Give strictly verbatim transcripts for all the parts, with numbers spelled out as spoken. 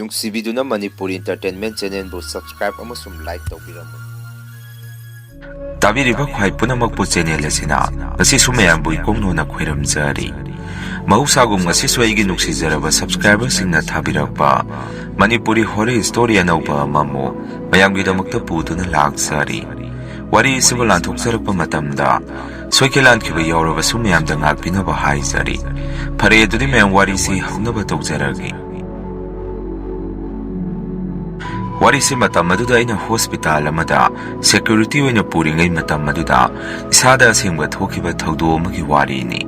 ꯅꯨꯡꯁꯤꯕꯤꯗꯨꯅ Manipuri Entertainment Channelꯕꯨ subscribe ꯑꯃꯁꯨꯡ like ꯇꯧꯕꯤꯔꯝꯃꯨ꯫ ꯇꯥꯕꯤꯔꯤꯕ ꯈ꯭ꯋꯥꯏ ꯄꯨꯝꯅꯃꯛꯄꯨ channel ꯑꯁꯤꯅ ꯉꯁꯤꯁꯨ ꯃꯌꯥꯝꯕꯨ ꯏꯀꯣꯛ ꯅꯣꯟꯅ ꯈꯣꯏꯔꯝꯖꯔꯤ꯫ ꯃꯍꯧꯁꯥꯒꯨꯝ ꯉꯁꯤꯁꯨ ꯑꯩꯒꯤ ꯅꯨꯡꯁꯤꯖꯔꯕ subscriberꯁꯤꯡꯅ ꯊꯥꯕꯤꯔꯛꯄ ꯃꯅꯤꯄꯨꯔꯤ horror story ꯑꯅꯧꯕ ꯑꯃꯃꯨꯛ ꯃꯌꯥꯝꯒꯤꯗꯃꯛꯇ ꯄꯨꯗꯨꯅ ꯂꯥꯛꯆꯔꯤ꯫ ꯋꯥꯔꯤ ꯑꯁꯤꯕꯨ ꯂꯥꯟꯊꯣꯛꯆꯔꯛꯄ ꯃꯇꯝꯗ ꯁꯣꯏꯈꯤ ꯂꯥꯟꯈꯤꯕ ꯌꯥꯎꯔꯕꯁꯨ ꯃꯌꯥꯝꯗ ꯉꯥꯛꯄꯤꯅꯕ ꯍꯥꯏꯖꯔꯤ꯫ ꯐꯔꯦ, ꯑꯗꯨꯗꯤ ꯃꯌꯥꯝ ꯋꯥꯔꯤꯁꯤ ꯍꯧꯅꯕ ꯇꯧꯖꯔꯒꯦ꯫ ꯋꯥꯔꯤꯁꯤ ꯃꯇꯝ ꯑꯗꯨꯗ ꯑꯩꯅ hospital ꯑꯃꯗ security ꯑꯣꯏꯅ ꯄꯨꯔꯤꯉꯩ ꯃꯇꯝ ꯑꯗꯨꯗ ꯏꯁꯥꯗ ꯑꯁꯦꯡꯕ ꯊꯣꯛꯈꯤꯕ ꯊꯧꯗꯣꯛ ꯑꯃꯒꯤ ꯋꯥꯔꯤꯅꯤ꯫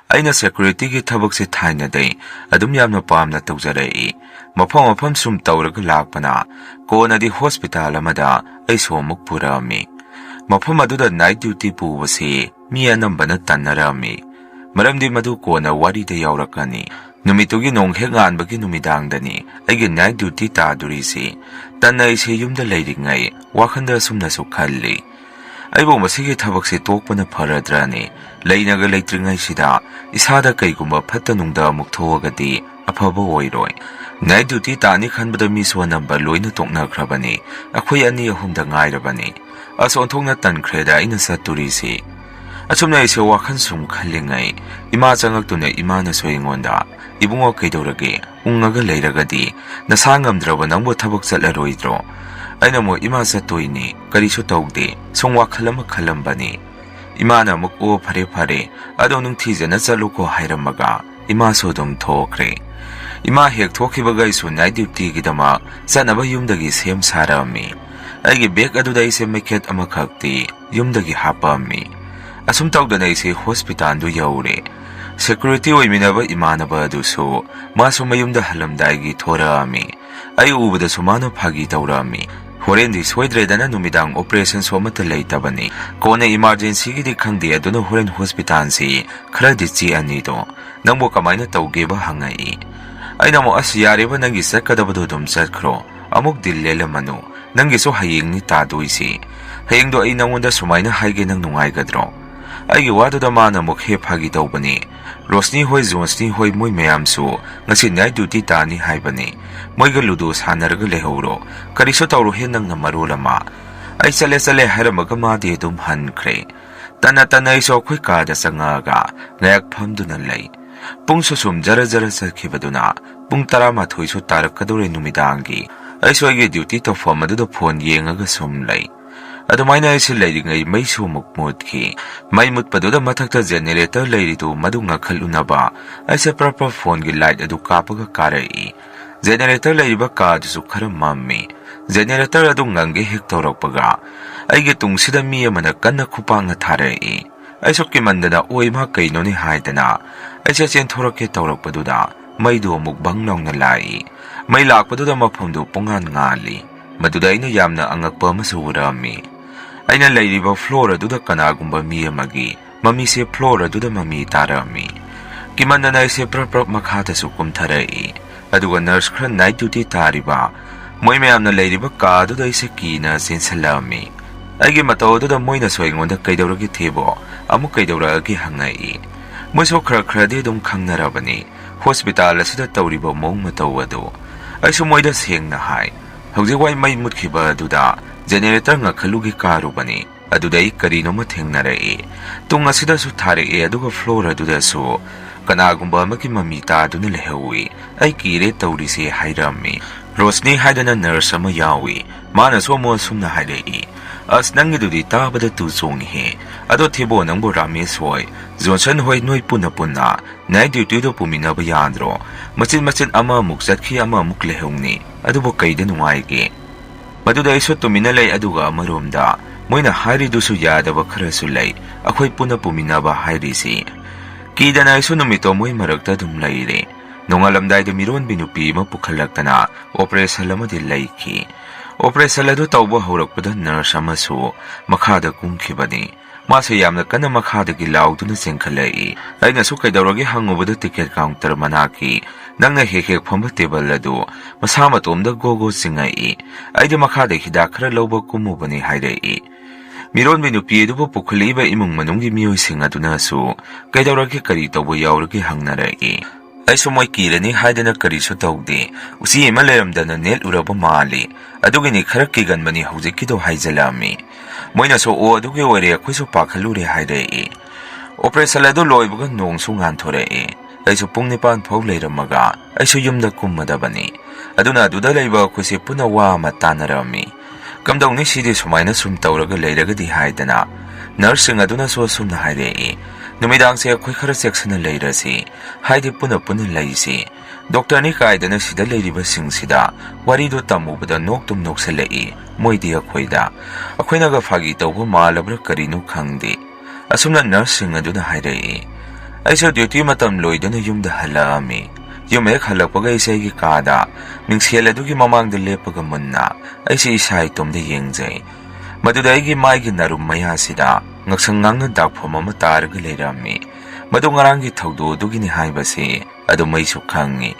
ꯑꯩꯅ securityꯒꯤ ꯊꯕꯛꯁꯦ ꯊꯥꯏꯅꯗꯩ ꯑꯗꯨꯝ ꯌꯥꯝꯅ ꯄꯥꯝꯅ ꯇꯧꯖꯔꯛꯏ꯫ ꯃꯐꯝ ꯃꯐꯝ ꯁꯨꯝ ꯇꯧꯔꯒ ꯂꯥꯛꯄꯅ ꯀꯣꯟꯅꯗꯤ hospital ꯑꯃꯗ ꯑꯩꯁꯨ ꯑꯃꯨꯛ ꯄꯨꯔꯛꯑꯝꯃꯤ꯫ ꯃꯐꯝ ꯑꯗꯨꯗ night duty ꯄꯨꯕꯁꯤ ꯃꯤ ꯑꯅꯝꯕꯅ ꯇꯟꯅꯔꯝꯃꯤ꯫ ꯃꯔꯝꯗꯤ ꯃꯗꯨ ꯀꯣꯟꯅ ꯋꯥꯔꯤꯗ ꯌꯥꯎꯔꯛꯀꯅꯤ꯫ ꯅꯨꯃꯤꯠꯇꯨꯒꯤ ꯅꯣꯡ ꯍꯦꯛ ꯉꯥꯟꯕꯒꯤ ꯅꯨꯃꯤꯗꯥꯡꯗꯅꯤ ꯑꯩꯒꯤ night duty ꯇꯥꯗꯣꯔꯤꯁꯤ꯫ ꯇꯟꯅ ꯑꯩꯁꯦ ꯌꯨꯝꯗ ꯂꯩꯔꯤꯉꯩ ꯋꯥꯈꯜꯗ ꯑꯁꯨꯝꯅꯁꯨ ꯈꯜꯂꯤ, "ꯑꯩꯕꯨ ꯃꯁꯤꯒꯤ ꯊꯕꯛꯁꯦ ꯇꯣꯛꯄꯅ ꯐꯔꯗ꯭ꯔꯅꯦ? ꯂꯩꯅꯒ ꯂꯩꯇ꯭ꯔꯤꯉꯩꯁꯤꯗ ꯏꯁꯥꯗ ꯀꯩꯒꯨꯝꯕ ꯐꯠꯇ ꯅꯨꯡꯗ ꯑꯃꯨꯛ ꯊꯣꯛꯑꯒꯗꯤ ꯑꯐꯕ ꯑꯣꯏꯔꯣꯏ꯫ Night duty ꯇꯥꯅꯤ ꯈꯟꯕꯗ ꯃꯤꯁꯨ ꯑꯅꯝꯕ ꯂꯣꯏꯅ ꯇꯣꯛꯅꯈ꯭ꯔꯕꯅꯤ꯫ ꯑꯩꯈꯣꯏ ꯑꯅꯤ ꯑꯍꯨꯝꯗ ꯉꯥꯏꯔꯕꯅꯤ꯫ ꯑꯁ, ꯑꯣꯟꯊꯣꯛꯅ ꯇꯟꯈ꯭ꯔꯦꯗ ꯑꯩꯅ ꯆꯠꯇꯣꯔꯤꯁꯤ"꯫ ꯑꯁꯨꯝꯅ ꯑꯩꯁꯦ ꯋꯥꯈꯜ ꯁꯨꯝ ꯈꯜꯂꯤꯉꯩ ꯏꯃꯥ ꯆꯪꯉꯛꯇꯨꯅ ꯏꯃꯥꯅꯁꯨ ꯑꯩꯉꯣꯟꯗ, "ꯏꯕꯨꯡꯉꯣ, ꯀꯩꯗꯧꯔꯒꯦ? ꯎꯪꯉꯒ ꯂꯩꯔꯒꯗꯤ ꯅꯁꯥ ꯉꯝꯗ꯭ꯔꯕ ꯅꯪꯕꯨ ꯊꯕꯛ ꯆꯠꯂꯔꯣꯏꯗ꯭ꯔꯣ?" ꯑꯩꯅ ꯑꯃꯨꯛ, "ꯏꯃꯥ, ꯆꯠꯇꯣꯏꯅꯤ, ꯀꯔꯤꯁꯨ ꯇꯧꯗꯦ, ꯁꯨꯝ ꯋꯥꯈꯜ ꯑꯃ ꯈꯜꯂꯝꯕꯅꯤ"꯫ ꯏꯃꯥꯅ ꯑꯃꯨꯛ, "ꯑꯣ, ꯐꯔꯦ ꯐꯔꯦ, ꯑꯗꯣ ꯅꯤꯡꯊꯤꯖꯅ ꯆꯠꯂꯨꯀꯣ" ꯍꯥꯏꯔꯝꯃꯒ ꯏꯃꯥꯁꯨ ꯑꯗꯨꯝ ꯊꯣꯛꯈ꯭ꯔꯦ꯫ ꯏꯃꯥ ꯍꯦꯛ ꯊꯣꯛꯈꯤꯕꯒ ꯑꯩꯁꯨ night dutyꯒꯤꯗꯃꯛ ꯆꯠꯅꯕ ꯌꯨꯝꯗꯒꯤ ꯁꯦꯝ ꯁꯥꯔꯛꯑꯝꯃꯤ꯫ ꯑꯩꯒꯤ bag ꯑꯗꯨꯗ ꯑꯩꯁꯦ ꯃꯩꯈꯦꯠ ꯑꯃꯈꯛꯇꯤ ꯌꯨꯝꯗꯒꯤ ꯍꯥꯞꯄꯛꯑꯝꯃꯤ꯫ ꯑꯁꯨꯝ ꯇꯧꯗꯅ ꯑꯩꯁꯦ hospitalꯗꯨ ꯌꯧꯔꯦ꯫ Security ꯑꯣꯏꯃꯤꯟꯅꯕ ꯏꯃꯥꯟꯅꯕ ꯑꯗꯨꯁꯨ ꯃꯥꯁꯨ ꯃꯌꯨꯝꯗ ꯍꯜꯂꯝꯗꯥꯏꯒꯤ ꯊꯣꯔꯛꯑꯝꯃꯤ꯫ ꯑꯩ ꯎꯕꯗꯁꯨ ꯃꯥꯅ ꯐꯥꯒꯤ ꯇꯧꯔꯛꯑꯝꯃꯤ, "ꯍꯣꯔꯦꯟꯗꯤ ꯁꯣꯏꯗ꯭ꯔꯦꯗꯅ ꯅꯨꯃꯤꯗꯥꯡ operationꯁꯨ ꯑꯃꯠꯇ ꯂꯩꯇꯕꯅꯤ꯫ ꯀꯣꯟꯅ emergencyꯒꯤꯗꯤ ꯈꯪꯗꯦ, ꯑꯗꯨꯅ ꯍꯣꯔꯦꯟ hospitalꯁꯤ ꯈꯔꯗꯤ ꯆꯤꯛꯑꯅꯤꯗꯣ꯫ ꯅꯪꯕꯨ ꯀꯃꯥꯏꯅ ꯇꯧꯒꯦꯕ?" ꯍꯪꯉꯛꯏ꯫ ꯑꯩꯅ ꯑꯃꯨꯛ, "ꯑꯁ, ꯌꯥꯔꯦꯕ, ꯅꯪꯒꯤ ꯆꯠꯀꯗꯕꯗꯣ ꯑꯗꯨꯝ ꯆꯠꯈ꯭ꯔꯣ꯫ ꯑꯃꯨꯛ ꯗꯤꯜ ꯂꯦꯜꯂꯝꯃꯅꯨ꯫ ꯅꯪꯒꯤꯁꯨ ꯍꯌꯦꯡꯅꯤ ꯇꯥꯗꯣꯏꯁꯤ꯫ ꯍꯌꯦꯡꯗꯣ ꯑꯩ ꯅꯪꯉꯣꯟꯗ ꯁꯨꯃꯥꯏꯅ ꯍꯥꯏꯒꯦ, ꯅꯪ ꯅꯨꯡꯉꯥꯏꯒꯗ꯭ꯔꯣ?" ꯑꯩꯒꯤ ꯋꯥꯗꯨꯗ ꯃꯥꯅ ꯑꯃꯨꯛ ꯍꯦ ꯐꯥꯒꯤ ꯇꯧꯕꯅꯤ꯫ "ꯔꯣꯁꯅꯤ ꯍꯣꯏ, ꯖꯣꯟꯁꯅꯤ ꯍꯣꯏ, ꯃꯣꯏ ꯃꯌꯥꯝꯁꯨ ꯉꯁꯤ night duty ꯇꯥꯅꯤ ꯍꯥꯏꯕꯅꯤ꯫ ꯃꯣꯏꯒ ꯂꯨꯗꯣ ꯁꯥꯟꯅꯔꯒ ꯂꯩꯍꯧꯔꯣ꯫ ꯀꯔꯤꯁꯨ ꯇꯧꯔꯣꯏꯍꯦ ꯅꯪꯅ ꯃꯔꯣꯜ ꯑꯃ"꯫ ꯑꯩ "ꯆꯠꯂꯦ, ꯆꯠꯂꯦ" ꯍꯥꯏꯔꯝꯃꯒ ꯃꯥꯗꯤ ꯑꯗꯨꯝ ꯍꯟꯈ꯭ꯔꯦ꯫ ꯇꯟꯅ ꯇꯟꯅ ꯑꯩꯁꯨ ꯑꯩꯈꯣꯏ ꯀꯥꯗ ꯆꯪꯉꯛꯑꯒ ꯉꯥꯏꯍꯥꯛ ꯐꯝꯗꯨꯅ ꯂꯩ꯫ ꯄꯨꯡꯁꯨ ꯁꯨꯝ ꯖꯔ ꯖꯔ ꯆꯠꯈꯤꯕꯗꯨꯅ ꯄꯨꯡ ꯇꯔꯥꯃꯥꯊꯣꯏꯁꯨ ꯇꯥꯔꯛꯀꯗꯧꯔꯦ ꯅꯨꯃꯤꯗꯥꯡꯒꯤ꯫ ꯑꯩꯁꯨ ꯑꯩꯒꯤ duty ꯇꯧꯐꯝ ꯑꯗꯨꯗ phone ꯌꯦꯡꯉꯒ ꯁꯨꯝ ꯂꯩ꯫ ꯑꯗꯨꯃꯥꯏꯅ ꯑꯩꯁꯦ ꯂꯩꯔꯤꯉꯩ ꯃꯩꯁꯨ ꯑꯃꯨꯛ ꯃꯨꯠꯈꯤ꯫ ꯃꯩ ꯃꯨꯠꯄꯗꯨꯗ ꯃꯊꯛꯇ generator ꯂꯩꯔꯤꯗꯨ ꯃꯗꯨ ꯉꯥꯟꯈꯠꯂꯨꯅꯕ ꯑꯩꯁꯦ ꯄ꯭ꯔꯞ ꯄ꯭ꯔꯞ phoneꯒꯤ light ꯑꯗꯨ ꯀꯥꯞꯄꯒ ꯀꯥꯔꯛꯏ꯫ Generator ꯂꯩꯔꯤꯕ ꯀꯥꯗꯨꯁꯨ ꯈꯔ ꯃꯝꯃꯤ꯫ Generator ꯑꯗꯨ ꯉꯪꯒꯦ ꯍꯦꯛ ꯇꯧꯔꯛꯄꯒ ꯑꯩꯒꯤ ꯇꯨꯡꯁꯤꯗ ꯃꯤ ꯑꯃꯅ ꯀꯟꯅ ꯈꯨꯄꯥꯛꯅ ꯊꯥꯔꯛꯏ꯫ ꯑꯩꯁꯨ ꯀꯤꯃꯟꯗꯅ "ꯑꯣꯏ ꯃꯥ, ꯀꯩꯅꯣꯅꯦ?" ꯍꯥꯏꯗꯅ ꯑꯩꯁꯦ ꯆꯦꯟꯊꯣꯔꯛꯀꯦ ꯇꯧꯔꯛꯄꯗꯨꯗ ꯃꯩꯗꯨ ꯑꯃꯨꯛ ꯕꯪ ꯂꯥꯎꯅ ꯂꯥꯛꯏ꯫ ꯃꯩ ꯂꯥꯛꯄꯗꯨꯗ ꯃꯐꯝꯗꯨ ꯄꯨꯡꯉꯥꯟ ꯉꯥꯜꯂꯤ꯫ ꯃꯗꯨꯗ ꯑꯩꯅ ꯌꯥꯝꯅ ꯑꯉꯛꯄ ꯑꯃꯁꯨ ꯎꯔꯛꯑꯝꯃꯤ꯫ ꯑꯩꯅ ꯂꯩꯔꯤꯕ floor ꯑꯗꯨꯗ ꯀꯅꯥꯒꯨꯝꯕ ꯃꯤ ꯑꯃꯒꯤ ꯃꯃꯤꯁꯦ floor ꯑꯗꯨꯗ ꯃꯃꯤ ꯇꯥꯔꯛꯑꯝꯃꯤ꯫ ꯀꯤꯃꯟꯗꯅ ꯑꯩꯁꯦ ꯄ꯭ꯔꯞ ꯄ꯭ꯔꯞ ꯃꯈꯥꯗꯁꯨ ꯀꯨꯝꯊꯔꯛꯏ꯫ ꯑꯗꯨꯒ nurse ꯈꯔ night duty ꯇꯥꯔꯤꯕ ꯃꯣꯏ ꯃꯌꯥꯝꯅ ꯂꯩꯔꯤꯕ ꯀꯥꯗꯨꯗ ꯑꯩꯁꯦ ꯀꯤꯅ ꯆꯦꯟꯁꯤꯜꯂꯛꯑꯝꯃꯤ꯫ ꯑꯩꯒꯤ ꯃꯇꯧ ꯑꯗꯨꯗ ꯃꯣꯏꯅꯁꯨ ꯑꯩꯉꯣꯟꯗ "ꯀꯩꯗꯧꯔꯒꯦ ꯊꯦꯕꯣ? ꯑꯃꯨꯛ ꯀꯩꯗꯧꯔꯛꯑꯒꯦ?" ꯍꯪꯉꯛꯏ꯫ ꯃꯣꯏꯁꯨ ꯈꯔ ꯈꯔꯗꯤ ꯑꯗꯨꯝ ꯈꯪꯅꯔꯕꯅꯤ꯫ Hospital ꯑꯁꯤꯗ ꯇꯧꯔꯤꯕ ꯃꯑꯣꯡ ꯃꯇꯧ ꯑꯗꯨ꯫ ꯑꯩꯁꯨ ꯃꯣꯏꯗ ꯁꯦꯡꯅ ꯍꯥꯏ, "ꯍꯧꯖꯤꯛ ꯋꯥꯏ ꯃꯩ ꯃꯨꯠꯈꯤꯕ ꯑꯗꯨꯗ generator ꯉꯥꯟꯈꯠꯂꯨꯒꯦ ꯀꯥꯔꯨꯕꯅꯤ꯫ ꯑꯗꯨꯗ ꯑꯩ ꯀꯔꯤꯅꯣꯃ ꯊꯦꯡꯅꯔꯛꯏ꯫ ꯇꯨꯡ ꯑꯁꯤꯗꯁꯨ ꯊꯥꯔꯛꯑꯦ, ꯑꯗꯨꯒ floor ꯑꯗꯨꯗꯁꯨ ꯀꯅꯥꯒꯨꯝꯕ ꯑꯃꯒꯤ ꯃꯃꯤ ꯇꯥꯗꯨꯅ ꯂꯩꯍꯧꯏ꯫ ꯑꯩ ꯀꯤꯔꯦ ꯇꯧꯔꯤꯁꯦ" ꯍꯥꯏꯔꯝꯃꯤ꯫ ꯔꯣꯁꯅꯤ ꯍꯥꯏꯗꯅ nurse ꯑꯃ ꯌꯥꯎꯏ꯫ ꯃꯥꯅꯁꯨ ꯑꯃꯨꯛ ꯑꯁꯨꯝꯅ ꯍꯥꯏꯔꯛꯏ, "ꯑꯁ, ꯅꯪꯒꯤꯗꯨꯗꯤ ꯇꯥꯕꯗ ꯇꯨ ꯆꯣꯡꯉꯤꯍꯦ꯫ ꯑꯗꯣ ꯊꯦꯕꯣ, ꯅꯪꯕꯨ ꯔꯥꯃꯦꯁ ꯍꯣꯏ, ꯖꯣꯟꯁꯟ ꯍꯣꯏ, ꯅꯣꯏ ꯄꯨꯟꯅ ꯄꯨꯟꯅ night duty ꯗꯣ ꯄꯨꯃꯤꯟꯅꯕ ꯌꯥꯗ꯭ꯔꯣ? ꯃꯆꯤꯠ ꯃꯆꯤꯠ ꯑꯃ ꯑꯃꯨꯛ ꯆꯠꯈꯤ, ꯑꯃ ꯑꯃꯨꯛ ꯂꯩꯍꯧꯅꯤ꯫ ꯑꯗꯨꯕꯨ ꯀꯩꯗ ꯅꯨꯡꯉꯥꯏꯒꯦ?" ꯃꯗꯨꯗ ꯑꯩꯁꯨ ꯇꯨꯃꯤꯟꯅ ꯂꯩ, ꯑꯗꯨꯒ ꯑꯃꯔꯣꯝꯗ ꯃꯣꯏꯅ ꯍꯥꯏꯔꯤꯗꯨꯁꯨ ꯌꯥꯗꯕ ꯈꯔꯁꯨ ꯂꯩ꯫ ꯑꯩꯈꯣꯏ ꯄꯨꯟꯅ ꯄꯨꯃꯤꯟꯅꯕ ꯍꯥꯏꯔꯤꯁꯤ꯫ ꯀꯤꯗꯅ ꯑꯩꯁꯨ ꯅꯨꯃꯤꯠꯇꯣ ꯃꯣꯏ ꯃꯔꯛꯇ ꯑꯗꯨꯝ ꯂꯩꯔꯦ꯫ ꯅꯣꯡꯉꯥꯜꯂꯝꯗꯥꯏꯗ ꯃꯤꯔꯣꯟꯕꯤ ꯅꯨꯄꯤ ꯑꯃ ꯄꯨꯈꯠꯂꯛꯇꯅ operation ꯑꯃꯗꯤ ꯂꯩꯈꯤ꯫ Operation ꯑꯗꯨ ꯇꯧꯕ ꯍꯧꯔꯛꯄꯗ nurse ꯑꯃꯁꯨ ꯃꯈꯥꯗ ꯀꯨꯝꯈꯤꯕꯅꯤ꯫ ꯃꯥꯁꯦ ꯌꯥꯝꯅ ꯀꯟꯅ ꯃꯈꯥꯗꯒꯤ ꯂꯥꯎꯗꯨꯅ ꯆꯦꯟꯈꯠꯂꯛꯏ꯫ ꯑꯩꯅꯁꯨ "ꯀꯩꯗꯧꯔꯒꯦ?" ꯍꯪꯉꯨꯕꯗ ticket counter ꯃꯅꯥꯛꯀꯤ ꯅꯪꯅ ꯍꯦꯛ ꯍꯦꯛ ꯐꯝꯕ table ꯑꯗꯨ ꯃꯁꯥ ꯃꯇꯣꯝꯗ ꯒꯣ ꯒꯣ ꯆꯤꯡꯉꯛꯏ꯫ ꯑꯩꯗꯤ ꯃꯈꯥꯗ ꯍꯤꯗꯥꯛ ꯈꯔ ꯂꯧꯕ ꯀꯨꯝꯃꯨꯕꯅꯤ ꯍꯥꯏꯔꯛꯏ꯫ ꯃꯤꯔꯣꯟꯕꯤ ꯅꯨꯄꯤ ꯑꯗꯨꯕꯨ ꯄꯨꯈꯠꯂꯛꯏꯕ ꯏꯃꯨꯡ ꯃꯅꯨꯡꯒꯤ ꯃꯤꯑꯣꯏꯁꯤꯡ ꯑꯗꯨꯅꯁꯨ "ꯀꯩꯗꯧꯔꯒꯦ, ꯀꯔꯤ ꯇꯧꯕ ꯌꯥꯎꯔꯒꯦ?" ꯍꯪꯅꯔꯛꯏ꯫ ꯑꯩꯁꯨ ꯃꯣꯏ ꯀꯤꯔꯅꯤ ꯍꯥꯏꯗꯅ ꯀꯔꯤꯁꯨ ꯇꯧꯗꯦ꯫ ꯎꯆꯤ ꯑꯃ ꯂꯩꯔꯝꯗꯅ ꯅꯦꯠꯂꯨꯔꯕ ꯃꯥꯜꯂꯤ꯫ ꯑꯗꯨꯒꯤꯅꯤ ꯈꯔ ꯀꯤꯒꯟꯕꯅꯤ ꯍꯧꯖꯤꯛꯀꯤꯗꯣ ꯍꯥꯏꯖꯜꯂꯛꯑꯝꯃꯤ꯫ ꯃꯣꯏꯅꯁꯨ "ꯑꯣ, ꯑꯗꯨꯒꯤ ꯑꯣꯏꯔꯦ, ꯑꯩꯈꯣꯏꯁꯨ ꯄꯥꯈꯠꯂꯨꯔꯦ" ꯍꯥꯏꯔꯛꯏ꯫ ꯑꯣꯄꯔꯦꯁꯟ ꯑꯗꯨ ꯂꯣꯏꯕꯒ ꯅꯣꯡꯁꯨ ꯉꯥꯟꯊꯣꯔꯛꯏ꯫ ꯑꯩꯁꯨ ꯄꯨꯡ ꯅꯤꯄꯥꯟ ꯐꯥꯎ ꯂꯩꯔꯝꯃꯒ ꯑꯩꯁꯨ ꯌꯨꯝꯗ ꯀꯨꯝꯃꯗꯕꯅꯤ꯫ ꯑꯗꯨꯅ ꯑꯗꯨꯗ ꯂꯩꯕ ꯑꯩꯈꯣꯏꯁꯦ ꯄꯨꯟꯅ ꯋꯥ ꯑꯃ ꯇꯥꯟꯅꯔꯝꯃꯤ꯫ "ꯀꯝꯗꯧꯅꯤ ꯁꯤꯗꯤ ꯁꯨꯃꯥꯏꯅ ꯁꯨꯝ ꯇꯧꯔꯒ ꯂꯩꯔꯒꯗꯤ" ꯍꯥꯏꯗꯅ꯫ ꯅꯔꯁꯁꯤꯡ ꯑꯗꯨꯅꯁꯨ ꯑꯁꯨꯝꯅ ꯍꯥꯏꯔꯛꯏ, "ꯅꯨꯃꯤꯗꯥꯡꯁꯦ ꯑꯩꯈꯣꯏ ꯈꯔ ꯆꯦꯛꯁꯤꯟꯅ ꯂꯩꯔꯁꯤ, ꯍꯥꯏꯗꯤ ꯄꯨꯟꯅ ꯄꯨꯟꯅ ꯂꯩꯁꯤ꯫ ꯗꯣꯛꯇꯔꯅꯤ ꯀꯥꯏꯗꯅ ꯁꯤꯗ ꯂꯩꯔꯤꯕꯁꯤꯡꯁꯤꯗ ꯋꯥꯔꯤꯗꯨ ꯇꯝꯃꯨꯕꯗ ꯅꯣꯛꯇꯨꯝ ꯅꯣꯛꯁꯜꯂꯛꯏ ꯃꯣꯏꯗꯤ ꯑꯩꯈꯣꯏꯗ꯫ ꯑꯩꯈꯣꯏꯅꯒ ꯐꯥꯒꯤ ꯇꯧꯕ ꯃꯥꯜꯂꯕ꯭ꯔꯥ ꯀꯔꯤꯅꯣ ꯈꯪꯗꯦ"꯫ ꯑꯁꯨꯝꯅ ꯅꯔꯁꯁꯤꯡ ꯑꯗꯨꯅ ꯍꯥꯏꯔꯛꯏ꯫ ꯑꯩꯁꯨ ꯗ꯭ꯌꯨꯇꯤ ꯃꯇꯝ ꯂꯣꯏꯗꯨꯅ ꯌꯨꯝꯗ ꯍꯜꯂꯛꯑꯝꯃꯤ꯫ ꯌꯨꯝ ꯍꯦꯛ ꯍꯜꯂꯛꯄꯒ ꯑꯩꯁꯦ ꯑꯩꯒꯤ ꯀꯥꯗ ꯃꯤꯡꯁꯦꯜ ꯑꯗꯨꯒꯤ ꯃꯃꯥꯡꯗ ꯂꯦꯞꯄꯒ ꯃꯨꯟꯅ ꯑꯩꯁꯦ ꯏꯁꯥ ꯏꯇꯣꯝꯗ ꯌꯦꯡꯖꯩ꯫ ꯃꯗꯨꯗ ꯑꯩꯒꯤ ꯃꯥꯏꯒꯤ ꯅꯔꯨꯝ ꯃꯌꯥꯁꯤꯗ ꯉꯛꯁꯪ ꯉꯥꯡꯅ ꯗꯥꯛꯐꯝ ꯑꯃ ꯇꯥꯔꯒ ꯂꯩꯔꯝꯃꯤ꯫ ꯃꯗꯨ ꯉꯔꯥꯡꯒꯤ ꯊꯧꯗꯣꯛ ꯑꯗꯨꯒꯤꯅꯤ ꯍꯥꯏꯕꯁꯤ ꯑꯗꯨꯝ ꯑꯩꯁꯨ ꯈꯪꯉꯤ꯫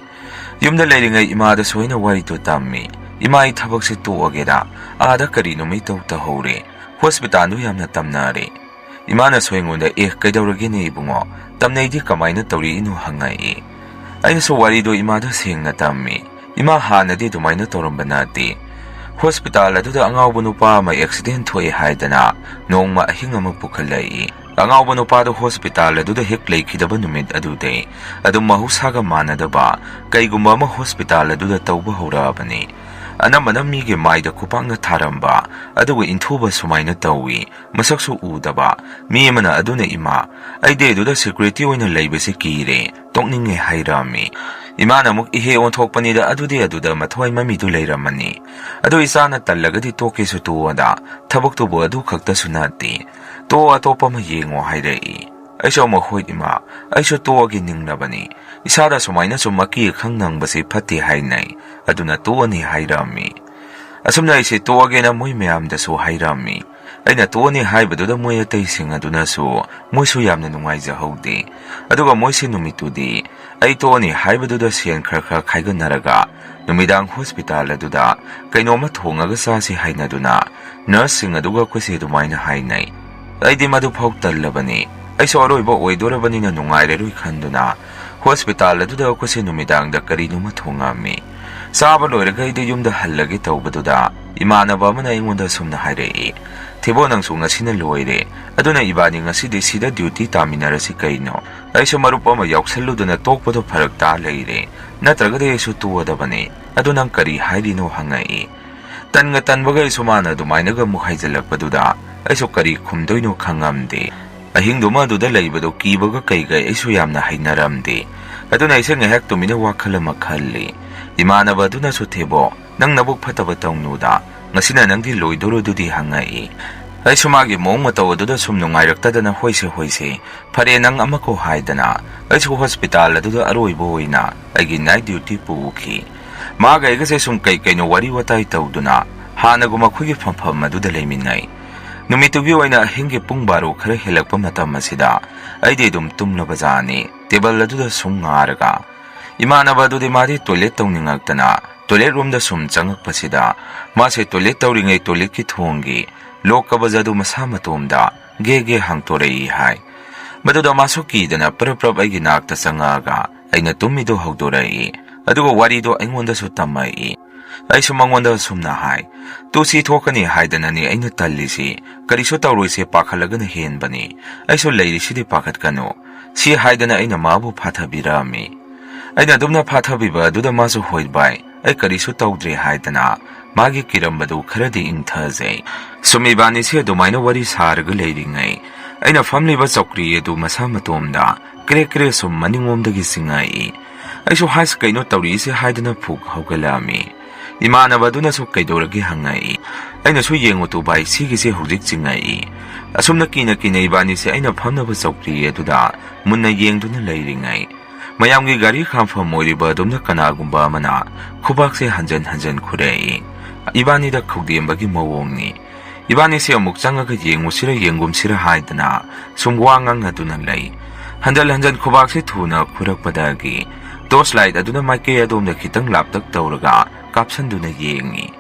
ꯌꯨꯝꯗ ꯂꯩꯔꯤꯉꯩ ꯏꯃꯥꯗꯁꯨ ꯑꯩꯅ ꯋꯥꯔꯤꯗꯨ ꯇꯝꯃꯤ꯫ "ꯏꯃꯥ, ꯑꯩ ꯊꯕꯛꯁꯦ ꯇꯣꯛꯑꯒꯦꯗ, ꯑꯥꯗ ꯀꯔꯤꯅꯣꯃꯩ ꯇꯧ ꯇꯧꯍꯧꯔꯦ꯫ ꯍꯣꯁꯄꯤꯇꯥꯜꯗꯨ ꯌꯥꯝꯅ ꯇꯝꯅꯔꯦ"꯫ ꯏꯃꯥꯅꯁꯨ ꯑꯩꯉꯣꯟꯗ, "ꯑꯦ, ꯀꯩꯗꯧꯔꯒꯦꯅꯦ ꯏꯕꯨꯡꯉꯣ? ꯇꯝꯅꯩꯗꯤ ꯀꯃꯥꯏꯅ ꯇꯧꯔꯛꯏꯅꯣ?" ꯍꯪꯉꯛꯏ꯫ ꯑꯩꯅꯁꯨ ꯋꯥꯔꯤꯗꯣ ꯏꯃꯥꯗ ꯁꯦꯡꯅ ꯇꯝꯃꯤ꯫ "ꯏꯃꯥ, ꯍꯥꯟꯅꯗꯤ ꯑꯗꯨꯃꯥꯏꯅ ꯇꯧꯔꯝꯕ ꯅꯠꯇꯦ꯫ ꯍꯣꯁꯄꯤꯇꯥꯜ ꯑꯗꯨꯗ ꯑꯉꯥꯎꯕ ꯅꯨꯄꯥ ꯑꯃ ꯑꯦꯛꯁꯤꯗꯦꯟ ꯊꯣꯛꯑꯦ ꯍꯥꯏꯗꯅ ꯅꯣꯡꯃ ꯑꯍꯤꯡ ꯑꯃ ꯄꯨꯈꯠꯂꯛꯏ꯫ ꯑꯉꯥꯎꯕ ꯅꯨꯄꯥꯗꯨ ꯍꯣꯁꯄꯤꯇꯥꯜ ꯑꯗꯨꯗ ꯍꯦꯛ ꯂꯩꯈꯤꯗꯕ ꯅꯨꯃꯤꯠ ꯑꯗꯨꯗꯩ ꯑꯗꯨꯝ ꯃꯍꯧꯁꯥꯒ ꯃꯥꯟꯅꯗꯕ ꯀꯩꯒꯨꯝꯕ ꯑꯃ ꯍꯣꯁꯄꯤꯇꯥꯜ ꯑꯗꯨꯗ ꯇꯧꯕ ꯍꯧꯔꯛꯑꯕꯅꯤ꯫ ꯑꯅꯝꯕꯅ ꯃꯤꯒꯤ ꯃꯥꯏꯗ ꯈꯨꯄꯥꯛꯅ ꯊꯥꯔꯝꯕ, ꯑꯗꯨꯒ ꯏꯟꯊꯨꯕ ꯁꯨꯃꯥꯏꯅ ꯇꯧꯏ꯫ ꯃꯁꯛꯁꯨ ꯎꯗꯕ ꯃꯤ ꯑꯃꯅ ꯑꯗꯨꯅ, 'ꯏꯃꯥ, ꯑꯩꯗꯤ ꯑꯗꯨꯗ ꯁꯦꯀ꯭ꯌꯨꯔꯤꯇꯤ ꯑꯣꯏꯅ ꯂꯩꯕꯁꯦ ꯀꯤꯔꯦ, ꯇꯣꯛꯅꯤꯡꯉꯦ' ꯍꯥꯏꯔꯛꯑꯝꯃꯤ꯫ ꯏꯃꯥꯅ ꯑꯃꯨꯛ, 'ꯏꯍꯦ, ꯑꯣꯟꯊꯣꯛꯄꯅꯤꯗ, ꯑꯗꯨꯗꯤ ꯑꯗꯨꯗ ꯃꯊ꯭ꯋꯥꯏ ꯃꯃꯤꯗꯨ ꯂꯩꯔꯝꯃꯅꯤ꯫ ꯑꯗꯨ ꯏꯆꯥꯅ ꯇꯜꯂꯒꯗꯤ ꯇꯣꯛꯀꯦꯁꯨ ꯇꯣꯛꯑꯣꯗ, ꯊꯕꯛꯇꯨꯕꯨ ꯑꯗꯨ ꯈꯛꯇꯁꯨ ꯅꯠꯇꯦ꯫ ꯇꯣꯛꯑꯣ, ꯑꯇꯣꯞꯄ ꯑꯃ ꯌꯦꯡꯉꯣ' ꯍꯥꯏꯔꯛꯏ꯫ ꯑꯩꯁꯨ ꯑꯃꯨꯛ, 'ꯍꯣꯏ ꯏꯃꯥ, ꯑꯩꯁꯨ ꯇꯣꯛꯑꯒꯦ ꯅꯤꯡꯂꯕꯅꯤ꯫ ꯏꯁꯥꯗ ꯁꯨꯃꯥꯏꯅ ꯁꯨꯝ ꯑꯀꯤ ꯑꯈꯪ ꯅꯪꯕꯁꯤ ꯐꯠꯇꯦ ꯍꯥꯏꯅꯩ꯫ ꯑꯗꯨꯅ ꯇꯣꯛꯑꯅꯤ' ꯍꯥꯏꯔꯛꯑꯝꯃꯤ꯫ ꯑꯁꯨꯝꯅ ꯑꯩꯁꯦ ꯇꯣꯛꯑꯒꯦꯅ ꯃꯣꯏ ꯃꯌꯥꯝꯗꯁꯨ ꯍꯥꯏꯔꯛꯑꯝꯃꯤ꯫ ꯑꯩꯅ ꯇꯣꯛꯑꯅꯤ ꯍꯥꯏꯕꯗꯨꯗ ꯃꯣꯏ ꯑꯇꯩꯁꯤꯡ ꯑꯗꯨꯅꯁꯨ ꯃꯣꯏꯁꯨ ꯌꯥꯝꯅ ꯅꯨꯡꯉꯥꯏꯖꯍꯧꯗꯦ꯫ ꯑꯗꯨꯒ ꯃꯣꯏꯁꯦ ꯅꯨꯃꯤꯠꯇꯨꯗꯤ ꯑꯩ ꯇꯣꯛꯑꯅꯤ ꯍꯥꯏꯕꯗꯨꯗ ꯁꯦꯟ ꯈꯔ ꯈꯔ ꯈꯥꯏꯒꯠꯅꯔꯒ ꯅꯨꯃꯤꯗꯥꯡ ꯍꯣꯁꯄꯤꯇꯥꯜ ꯑꯗꯨꯗ ꯀꯩꯅꯣꯝꯃ ꯊꯣꯡꯉꯒ ꯆꯥꯁꯤ ꯍꯥꯏꯅꯗꯨꯅ ꯅꯔꯁꯁꯤꯡ ꯑꯗꯨꯒ ꯑꯩꯈꯣꯏꯁꯦ ꯑꯗꯨꯃꯥꯏꯅ ꯍꯥꯏꯅꯩ꯫ ꯑꯩꯗꯤ ꯃꯗꯨꯐꯥꯎ ꯇꯜꯂꯕꯅꯤ꯫ ꯑꯩꯁꯨ ꯑꯔꯣꯏꯕ ꯑꯣꯏꯗꯣꯔꯕꯅꯤꯅ ꯅꯨꯡꯉꯥꯏꯔꯔꯣꯏ ꯈꯟꯗꯨꯅ ꯍꯣꯁꯄꯤꯇꯥꯜ ꯑꯗꯨꯗ ꯑꯩꯈꯣꯏꯁꯦ ꯅꯨꯃꯤꯗꯥꯡꯗ ꯀꯔꯤꯅꯣꯃ ꯊꯣꯡꯉꯝꯃꯤ꯫ ꯆꯥꯕ ꯂꯣꯏꯔꯒ ꯑꯩꯗꯤ ꯌꯨꯝꯗ ꯍꯜꯂꯒꯦ ꯇꯧꯕꯗꯨꯗ ꯏꯃꯥꯟꯅꯕ ꯑꯃꯅ ꯑꯩꯉꯣꯟꯗ ꯑꯁꯨꯝꯅ ꯍꯥꯏꯔꯛꯏ, "ꯊꯦꯕꯣ, ꯅꯪꯁꯨ ꯉꯁꯤꯅ ꯂꯣꯏꯔꯦ꯫ ꯑꯗꯨꯅ ꯏꯕꯥꯅꯤ ꯉꯁꯤꯗꯤ ꯁꯤꯗ ꯗ꯭ꯌꯨꯇꯤ ꯇꯥꯃꯤꯟꯅꯔꯁꯤ ꯀꯩꯅꯣ? ꯑꯩꯁꯨ ꯃꯔꯨꯞ ꯑꯃ ꯌꯥꯎꯁꯜꯂꯨꯗꯅ ꯇꯣꯛꯄꯗꯣ ꯐꯔꯛ ꯇꯥ ꯂꯩꯔꯦ꯫ ꯅꯠꯇ꯭ꯔꯒꯗꯤ ꯑꯩꯁꯨ ꯇꯣꯛꯑꯗꯕꯅꯤ꯫ ꯑꯗꯨ ꯅꯪ ꯀꯔꯤ ꯍꯥꯏꯔꯤꯅꯣ?" ꯍꯪꯉꯛꯏ꯫ ꯇꯟꯒ ꯇꯟꯕꯒ ꯑꯩꯁꯨ ꯃꯥꯅ ꯑꯗꯨꯃꯥꯏꯅꯒ ꯑꯃꯨꯛ ꯍꯥꯏꯖꯤꯜꯂꯛꯄꯗꯨꯗ ꯑꯩꯁꯨ ꯀꯔꯤ ꯈꯨꯝꯗꯣꯏꯅꯣ ꯈꯪꯉꯝꯗꯦ꯫ ꯑꯍꯤꯡꯗꯨꯃ ꯑꯗꯨꯗ ꯂꯩꯕꯗꯣ ꯀꯤꯕꯒ ꯀꯩꯒ ꯑꯩꯁꯨ ꯌꯥꯝꯅ ꯍꯩꯅꯔꯝꯗꯦ꯫ ꯑꯗꯨꯅ ꯑꯩꯁꯦ ꯉꯥꯏꯍꯥꯛ ꯇꯨꯃꯤꯟꯅ ꯋꯥꯈꯜ ꯑꯃ ꯈꯜꯂꯤ꯫ ꯏꯃꯥꯟꯅꯕ ꯑꯗꯨꯅꯁꯨ, "ꯊꯦꯕꯣ, ꯅꯪ ꯅꯕꯨꯛ ꯐꯠꯇꯕ ꯇꯧꯅꯨꯗ, ꯉꯁꯤꯅ ꯅꯪꯒꯤ ꯂꯣꯏꯗꯣꯔꯗꯨꯗꯤ?" ꯍꯪꯉꯛꯏ꯫ ꯑꯩꯁꯨ ꯃꯥꯒꯤ ꯃꯑꯣꯡ ꯃꯇꯧ ꯑꯗꯨꯗ ꯁꯨꯝ ꯅꯨꯡꯉꯥꯏꯔꯛꯇꯗꯅ, "ꯍꯣꯏꯁꯦ, ꯍꯣꯏꯁꯦ, ꯐꯔꯦ, ꯅꯪ ꯑꯃꯀꯣ" ꯍꯥꯏꯗꯅ ꯑꯩꯁꯨ ꯍꯣꯁꯄꯤꯇꯥꯜ ꯑꯗꯨꯗ ꯑꯔꯣꯏꯕ ꯑꯣꯏꯅ ꯑꯩꯒꯤ ꯅꯥꯏꯠ ꯗ꯭ꯌꯨꯇꯤ ꯄꯨꯈꯤ꯫ ꯃꯥꯒ ꯑꯩꯒꯁꯦ ꯁꯨꯝ ꯀꯩ ꯀꯩꯅꯣ ꯋꯥꯔꯤ ꯋꯥꯇꯥꯏ ꯇꯧꯗꯨꯅ ꯍꯥꯟꯅꯒꯨꯝ ꯑꯩꯈꯣꯏꯒꯤ ꯐꯝꯐꯝ ꯑꯗꯨꯗ ꯂꯩꯃꯤꯟꯅꯩ꯫ ꯅꯨꯃꯤꯠꯇꯨꯒꯤ ꯑꯣꯏꯅ ꯑꯍꯤꯡꯒꯤ ꯄꯨꯡ ꯕꯥꯔꯣ ꯈꯔ ꯍꯦꯜꯂꯛꯄ ꯃꯇꯝ ꯑꯁꯤꯗ ꯑꯩꯗꯤ ꯑꯗꯨꯝ ꯇꯨꯝꯂꯕꯖꯥꯠꯅꯤ, ꯇꯦꯕꯜ ꯑꯗꯨꯗ ꯁꯨꯝ ꯉꯥꯔꯒ꯫ ꯏꯃꯥꯟꯅꯕ ꯑꯗꯨꯗꯤ ꯃꯥꯗꯤ ꯇꯣꯏꯂꯦꯠ ꯇꯧꯅꯤꯡꯉꯛꯇꯅ ꯇꯣꯏꯂꯦꯠ ꯔꯨꯝꯗ ꯁꯨꯝ ꯆꯪꯉꯛꯄꯁꯤꯗ ꯃꯥꯁꯦ ꯇꯣꯏꯂꯦꯠ ꯇꯧꯔꯤꯉꯩ ꯇꯣꯏꯂꯦꯠꯀꯤ ꯊꯣꯡꯒꯤ ꯂꯣꯛ ꯀꯕꯖ ꯑꯗꯨ ꯃꯁꯥ ꯃꯇꯣꯝꯗ ꯒꯦ ꯒꯦ ꯍꯥꯡꯇꯣꯔꯛꯏ ꯍꯥꯏ꯫ ꯃꯗꯨꯗ ꯃꯥꯁꯨ ꯀꯤꯗꯅ ꯄ꯭ꯔꯞ ꯄ꯭ꯔꯞ ꯑꯩꯒꯤ ꯅꯥꯛꯇ ꯆꯪꯉꯛꯑꯒ ꯑꯩꯅ ꯇꯨꯝꯃꯤꯗꯣ ꯍꯧꯗꯣꯔꯛꯏ꯫ ꯑꯗꯨꯒ ꯋꯥꯔꯤꯗꯣ ꯑꯩꯉꯣꯟꯗꯁꯨ ꯇꯝꯃꯛꯏ꯫ ꯑꯩꯁꯨ ꯃꯉꯣꯟꯗ ꯑꯁꯨꯝꯅ ꯍꯥꯏ, "ꯇꯨ ꯁꯤ ꯊꯣꯛꯀꯅꯤ ꯍꯥꯏꯗꯅꯅꯤ ꯑꯩꯅ ꯇꯜꯂꯤꯁꯤ, ꯀꯔꯤꯁꯨ ꯇꯧꯔꯣꯏꯁꯦ ꯄꯥꯈꯠꯂꯒꯅ ꯍꯦꯟꯕꯅꯤ꯫ ꯑꯩꯁꯨ ꯂꯩꯔꯤꯁꯤꯗꯤ ꯄꯥꯈꯠꯀꯅꯨ꯫ ꯁꯤ" ꯍꯥꯏꯗꯅ ꯑꯩꯅ ꯃꯥꯕꯨ ꯐꯥꯊꯕꯤꯔꯛꯑꯝꯃꯤ꯫ ꯑꯩꯅ ꯑꯗꯨꯝꯅ ꯐꯥꯊꯕꯤꯕ ꯑꯗꯨꯗ ꯃꯥꯁꯨ, "ꯍꯣꯏ ꯚꯥꯏ, ꯑꯩ ꯀꯔꯤꯁꯨ ꯇꯧꯗ꯭ꯔꯦ" ꯍꯥꯏꯗꯅ ꯃꯥꯒꯤ ꯀꯤꯔꯝꯕꯗꯨ ꯈꯔꯗꯤ ꯏꯪꯊꯖꯩ꯫ ꯁꯨꯝ ꯏꯕꯥꯅꯤꯁꯦ ꯑꯗꯨꯃꯥꯏꯅ ꯋꯥꯔꯤ ꯁꯥꯔꯒ ꯂꯩꯔꯤꯉꯩ ꯑꯩꯅ ꯐꯝꯂꯤꯕ ꯆꯧꯀ꯭ꯔꯤ ꯑꯗꯨ ꯃꯁꯥ ꯃꯇꯣꯝꯗ ꯀ꯭ꯔꯦꯛ ꯀ꯭ꯔꯦꯛ ꯁꯨꯝ ꯃꯅꯤꯡꯂꯣꯝꯗꯒꯤ ꯆꯤꯡꯉꯛꯏ꯫ ꯑꯩꯁꯨ, "ꯍꯥꯏꯁ, ꯀꯩꯅꯣ ꯇꯧꯔꯤꯁꯦ?" ꯍꯥꯏꯗꯅ ꯐꯨꯛ ꯍꯧꯒꯠꯂꯛꯑꯝꯃꯤ꯫ ꯏꯃꯥꯟꯅꯕ ꯑꯗꯨꯅꯁꯨ, "ꯀꯩꯗꯧꯔꯒꯦ?" ꯍꯪꯉꯛꯏ꯫ ꯑꯩꯅꯁꯨ, "ꯌꯦꯡꯉꯨ ꯇꯨ ꯚꯥꯏ, ꯁꯤꯒꯤꯁꯦ ꯍꯧꯖꯤꯛ ꯆꯤꯡꯉꯛꯏ"꯫ ꯑꯁꯨꯝꯅ ꯀꯤꯅ ꯀꯤꯅ ꯏꯕꯥꯅꯤꯁꯦ ꯑꯩꯅ ꯐꯝꯅꯕ ꯆꯧꯀ꯭ꯔꯤ ꯑꯗꯨꯗ ꯃꯨꯟꯅ ꯌꯦꯡꯗꯨꯅ ꯂꯩꯔꯤꯉꯩ ꯃꯌꯥꯝꯒꯤ ꯒꯥꯔꯤ ꯈꯥꯝꯐꯝ ꯑꯣꯏꯔꯤꯕ ꯑꯗꯨꯝꯅ ꯀꯅꯥꯒꯨꯝꯕ ꯑꯃꯅ ꯈꯨꯕꯥꯛꯁꯦ ꯍꯟꯖꯟ ꯍꯟꯖꯟ ꯈꯨꯔꯛꯏ꯫ ꯏꯕꯥꯅꯤꯗ ꯈꯧꯗꯦꯝꯕꯒꯤ ꯃꯑꯣꯡꯅꯤ꯫ ꯏꯕꯥꯅꯤꯁꯦ ꯑꯃꯨꯛ ꯆꯪꯉꯒ ꯌꯦꯡꯉꯨꯁꯤꯔ ꯌꯦꯡꯒꯨꯝꯁꯤꯔ ꯍꯥꯏꯗꯅ ꯁꯨꯝ ꯋꯥ ꯉꯥꯡꯅꯗꯨꯅ ꯂꯩ꯫ ꯍꯟꯖꯟ ꯍꯟꯖꯟ ꯈꯨꯕꯥꯛꯁꯦ ꯊꯨꯅ ꯈꯨꯔꯛꯄꯗꯒꯤ torch light ꯑꯗꯨꯅ ꯃꯥꯏꯀꯩ ꯑꯗꯣꯝꯗ ꯈꯤꯇꯪ ꯂꯥꯞꯇꯛ ꯇꯧꯔꯒ ꯀꯥꯞꯁꯟꯗꯨꯅ ꯌꯦꯡꯉꯤ꯫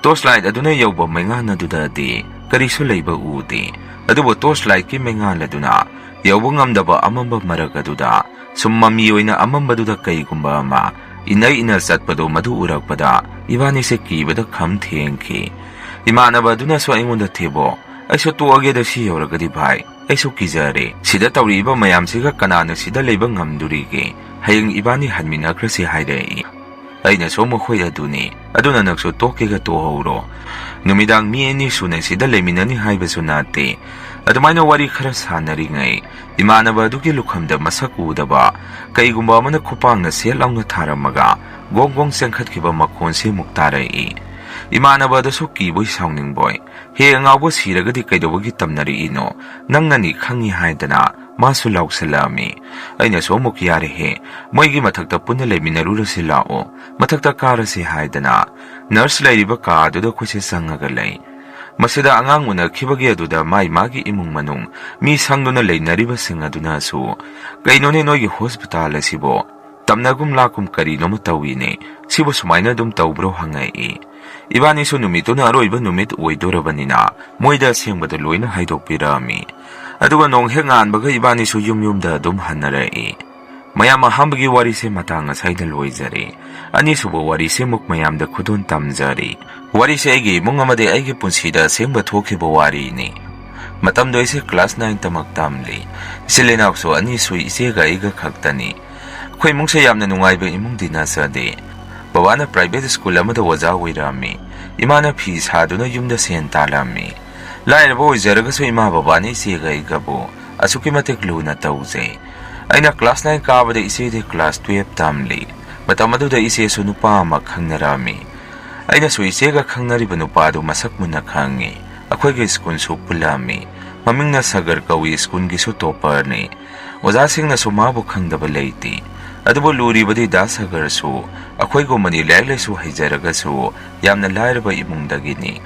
Torch light ꯑꯗꯨꯅ ꯌꯧꯕ ꯃꯩꯉꯥꯟ ꯑꯗꯨꯗꯗꯤ ꯀꯔꯤꯁꯨ ꯂꯩꯕ ꯎꯗꯦ꯫ ꯑꯗꯨꯕꯨ torch lightꯀꯤ ꯃꯩꯉꯥꯟ ꯑꯗꯨꯅ ꯌꯧꯕ ꯉꯝꯗꯕ ꯑꯃꯝꯕ ꯃꯔꯛ ꯑꯗꯨꯗ ꯁꯨꯝ ꯃꯃꯤ ꯑꯣꯏꯅ ꯑꯃꯝꯕꯗꯨꯗ ꯀꯩꯒꯨꯝꯕ ꯑꯃ ꯏꯅꯩ ꯏꯅ ꯆꯠꯄꯗꯣ ꯃꯗꯨ ꯎꯔꯛꯄꯗ ꯏꯕꯥꯅꯤꯁꯦ ꯀꯤꯕꯗ ꯈꯝ ꯊꯦꯡꯈꯤ꯫ ꯏꯃꯥꯟꯅꯕ ꯑꯗꯨꯅꯁꯨ ꯑꯩꯉꯣꯟꯗ, "ꯊꯦꯕꯣ, ꯑꯩꯁꯨ ꯇꯣꯛꯑꯒꯦꯗ ꯁꯤ ꯌꯧꯔꯒꯗꯤ ꯚꯥꯏ꯫ ꯑꯩꯁꯨ ꯀꯤꯖꯔꯦ꯫ ꯁꯤꯗ ꯇꯧꯔꯤꯕ ꯃꯌꯥꯝꯁꯤꯒ ꯀꯅꯥꯅ ꯁꯤꯗ ꯂꯩꯕ ꯉꯝꯗꯣꯔꯤꯒꯦ? ꯍꯌꯦꯡ ꯏꯕꯥꯅꯤ ꯍꯟꯃꯤꯟꯅꯈ꯭ꯔꯁꯤ" ꯍꯥꯏꯔꯛꯏ꯫ ꯑꯩꯅꯁꯨ ꯃꯈꯣꯏ ꯑꯗꯨꯅꯤ, "ꯑꯗꯨꯅ ꯅꯪꯁꯨ ꯇꯣꯛꯀꯦꯒ ꯇꯣꯛꯍꯧꯔꯣ꯫ ꯅꯨꯃꯤꯗꯥꯡ ꯃꯤ ꯑꯅꯤ ꯁꯨꯅ ꯁꯤꯗ ꯂꯩꯃꯤꯟꯅꯅꯤ ꯍꯥꯏꯕꯁꯨ ꯅꯠꯇꯦ"꯫ ꯑꯗꯨꯃꯥꯏꯅ ꯋꯥꯔꯤ ꯈꯔ ꯁꯥꯟꯅꯔꯤꯉꯩ ꯏꯃꯥꯟꯅꯕ ꯑꯗꯨꯒꯤ ꯂꯨꯈꯝꯗ ꯃꯁꯛ ꯎꯗꯕ ꯀꯩꯒꯨꯝꯕ ꯑꯃꯅ ꯈꯨꯄꯥꯡꯅ ꯁꯦꯠ ꯂꯥꯎꯅ ꯊꯥꯔꯝꯃꯒ ꯒꯣꯡ ꯒꯣꯡ ꯆꯦꯟꯈꯠꯈꯤꯕ ꯃꯈꯣꯟꯁꯤ ꯑꯃꯨꯛ ꯇꯥꯔꯛꯏ꯫ ꯏꯃꯥꯟꯅꯕ ꯑꯗꯨꯁꯨ ꯀꯤꯕꯣꯏ ꯁꯥꯎꯅꯤꯡꯕꯣꯏ, "ꯍꯦ ꯑꯉꯥꯎꯕ, ꯁꯤꯔꯒꯗꯤ ꯀꯩꯗꯧꯕꯒꯤ ꯇꯝꯅꯔꯛꯏꯅꯣ? ꯅꯪꯅꯅꯤ ꯈꯪꯉꯤ" ꯍꯥꯏꯗꯅ ꯃꯥꯁꯨ ꯂꯥꯎꯁꯜꯂꯛꯑꯝꯃꯤ꯫ ꯑꯩꯅꯁꯨ ꯑꯃꯨꯛ, "ꯌꯥꯔꯦꯍꯦ, ꯃꯣꯏꯒꯤ ꯃꯊꯛꯇ ꯄꯨꯟꯅ ꯂꯩꯃꯤꯟꯅꯔꯨꯔꯁꯤ ꯂꯥꯛꯑꯣ, ꯃꯊꯛꯇ ꯀꯥꯔꯁꯤ" ꯍꯥꯏꯗꯅ nurse ꯂꯩꯔꯤꯕ ꯀꯥ ꯑꯗꯨꯗ ꯑꯩꯈꯣꯏꯁꯦ ꯆꯪꯉꯒ ꯂꯩ꯫ ꯃꯁꯤꯗ ꯑꯉꯥꯡ ꯎꯅꯈꯤꯕꯒꯤ ꯑꯗꯨꯗ ꯃꯥꯏ ꯃꯥꯒꯤ ꯏꯃꯨꯡ ꯃꯅꯨꯡ ꯃꯤ ꯁꯪꯗꯨꯅ ꯂꯩꯅꯔꯤꯕꯁꯤꯡ ꯑꯗꯨꯅꯁꯨ, "ꯀꯩꯅꯣꯅꯦ ꯅꯣꯏꯒꯤ hospital ꯑꯁꯤꯕꯣ? ꯇꯝꯅꯒꯨꯝ ꯂꯥꯛꯀꯨꯝ ꯀꯔꯤꯅꯣꯃ ꯇꯧꯏꯅꯦ꯫ ꯁꯤꯕꯨ ꯁꯨꯃꯥꯏꯅ ꯑꯗꯨꯝ ꯇꯧꯕ꯭ꯔꯣ?" ꯍꯪꯉꯛꯏ꯫ ꯏꯕꯥꯅꯤꯁꯨ ꯅꯨꯃꯤꯠꯇꯨꯅ ꯑꯔꯣꯏꯕ ꯅꯨꯃꯤꯠ ꯑꯣꯏꯗꯣꯔꯕꯅꯤꯅ ꯃꯣꯏꯗ ꯑꯁꯦꯡꯕꯗ ꯂꯣꯏꯅ ꯍꯥꯏꯗꯣꯛꯄꯤꯔꯛꯑꯝꯃꯤ꯫ ꯑꯗꯨꯒ ꯅꯣꯡ ꯍꯦꯛ ꯉꯥꯟꯕꯒ ꯏꯕꯥꯅꯤꯁꯨ ꯌꯨꯝ ꯌꯨꯝꯗ ꯑꯗꯨꯝ ꯍꯟꯅꯔꯛꯏ꯫ ꯃꯌꯥꯝ ꯑꯍꯥꯟꯕꯒꯤ ꯋꯥꯔꯤꯁꯦ ꯃꯇꯥꯡ ꯑꯁꯥꯏꯗ ꯂꯣꯏꯖꯔꯦ꯫ ꯑꯅꯤꯁꯨꯕ ꯋꯥꯔꯤꯁꯦ ꯑꯃꯨꯛ ꯃꯌꯥꯝꯗ ꯈꯨꯗꯣꯜ ꯇꯝꯖꯔꯤ꯫ ꯋꯥꯔꯤꯁꯦ ꯑꯩꯒꯤ ꯏꯃꯨꯡ ꯑꯃꯗꯤ ꯑꯩꯒꯤ ꯄꯨꯟꯁꯤꯗ ꯑꯁꯦꯡꯕ ꯊꯣꯛꯈꯤꯕ ꯋꯥꯔꯤꯅꯤ꯫ ꯃꯇꯝꯗꯣ ꯑꯩꯁꯦ class nine ꯇꯃꯛ ꯇꯝꯂꯤ꯫ ꯏꯆꯤꯜ ꯏꯅꯥꯎꯁꯨ ꯑꯅꯤ ꯁꯨꯏ, ꯏꯆꯦꯒ ꯑꯩꯒ ꯈꯛꯇꯅꯤ꯫ ꯑꯩꯈꯣꯏ ꯏꯃꯨꯡꯁꯦ ꯌꯥꯝꯅ ꯅꯨꯡꯉꯥꯏꯕ ꯏꯃꯨꯡꯗꯤ ꯅꯠꯆꯗꯦ꯫ ꯕꯕꯥꯅ private school ꯑꯃꯗ ꯑꯣꯖꯥ ꯑꯣꯏꯔꯝꯃꯤ꯫ ꯏꯃꯥꯅ ꯐꯤ ꯁꯥꯗꯨꯅ ꯌꯨꯝꯗ ꯁꯦꯟ ꯇꯥꯜꯂꯝꯃꯤ꯫ ꯂꯥꯏꯔꯕ ꯑꯣꯏꯖꯔꯒꯁꯨ ꯏꯃꯥ ꯕꯕꯥꯅ ꯏꯆꯦꯒ ꯑꯩꯒꯕꯨ ꯑꯁꯨꯛꯀꯤ ꯃꯇꯤꯛ ꯂꯨꯅ ꯇꯧꯖꯩ꯫ ꯑꯩꯅ class nine ꯀꯥꯕꯗ ꯏꯆꯦꯗꯤ class twelve ꯇꯝꯂꯤ꯫ ꯃꯇꯝ ꯑꯗꯨꯗ ꯏꯆꯦꯁꯨ ꯅꯨꯄꯥ ꯑꯃ ꯈꯪꯅꯔꯝꯃꯤ꯫ ꯑꯩꯅꯁꯨ ꯏꯆꯦꯒ ꯈꯪꯅꯔꯤꯕ ꯅꯨꯄꯥꯗꯨ ꯃꯁꯛ ꯃꯨꯟꯅ ꯈꯪꯉꯤ꯫ ꯑꯩꯈꯣꯏꯒꯤ schoolꯁꯨ ꯄꯨꯜꯂꯝꯃꯤ꯫ ꯃꯃꯤꯡꯅ ꯁꯒꯔ ꯀꯧꯏ, schoolꯒꯤꯁꯨ topperꯅꯤ꯫ ꯑꯣꯖꯥꯁꯤꯡꯅꯁꯨ ꯃꯥꯕꯨ ꯈꯪꯗꯕ ꯂꯩꯇꯦ꯫ ꯑꯗꯨꯕꯨ ꯂꯨꯔꯤꯕꯗꯤ ꯗꯥ ꯁꯒꯔꯁꯨ ꯑꯩꯈꯣꯏꯒꯨꯝꯕꯅꯤ, ꯂꯥꯏꯔꯤꯛ ꯂꯥꯏꯁꯨ ꯍꯩꯖꯔꯒꯁꯨ ꯌꯥꯝꯅ ꯂꯥꯏꯔꯕ ꯏꯃꯨꯡꯗꯒꯤꯅꯤ꯫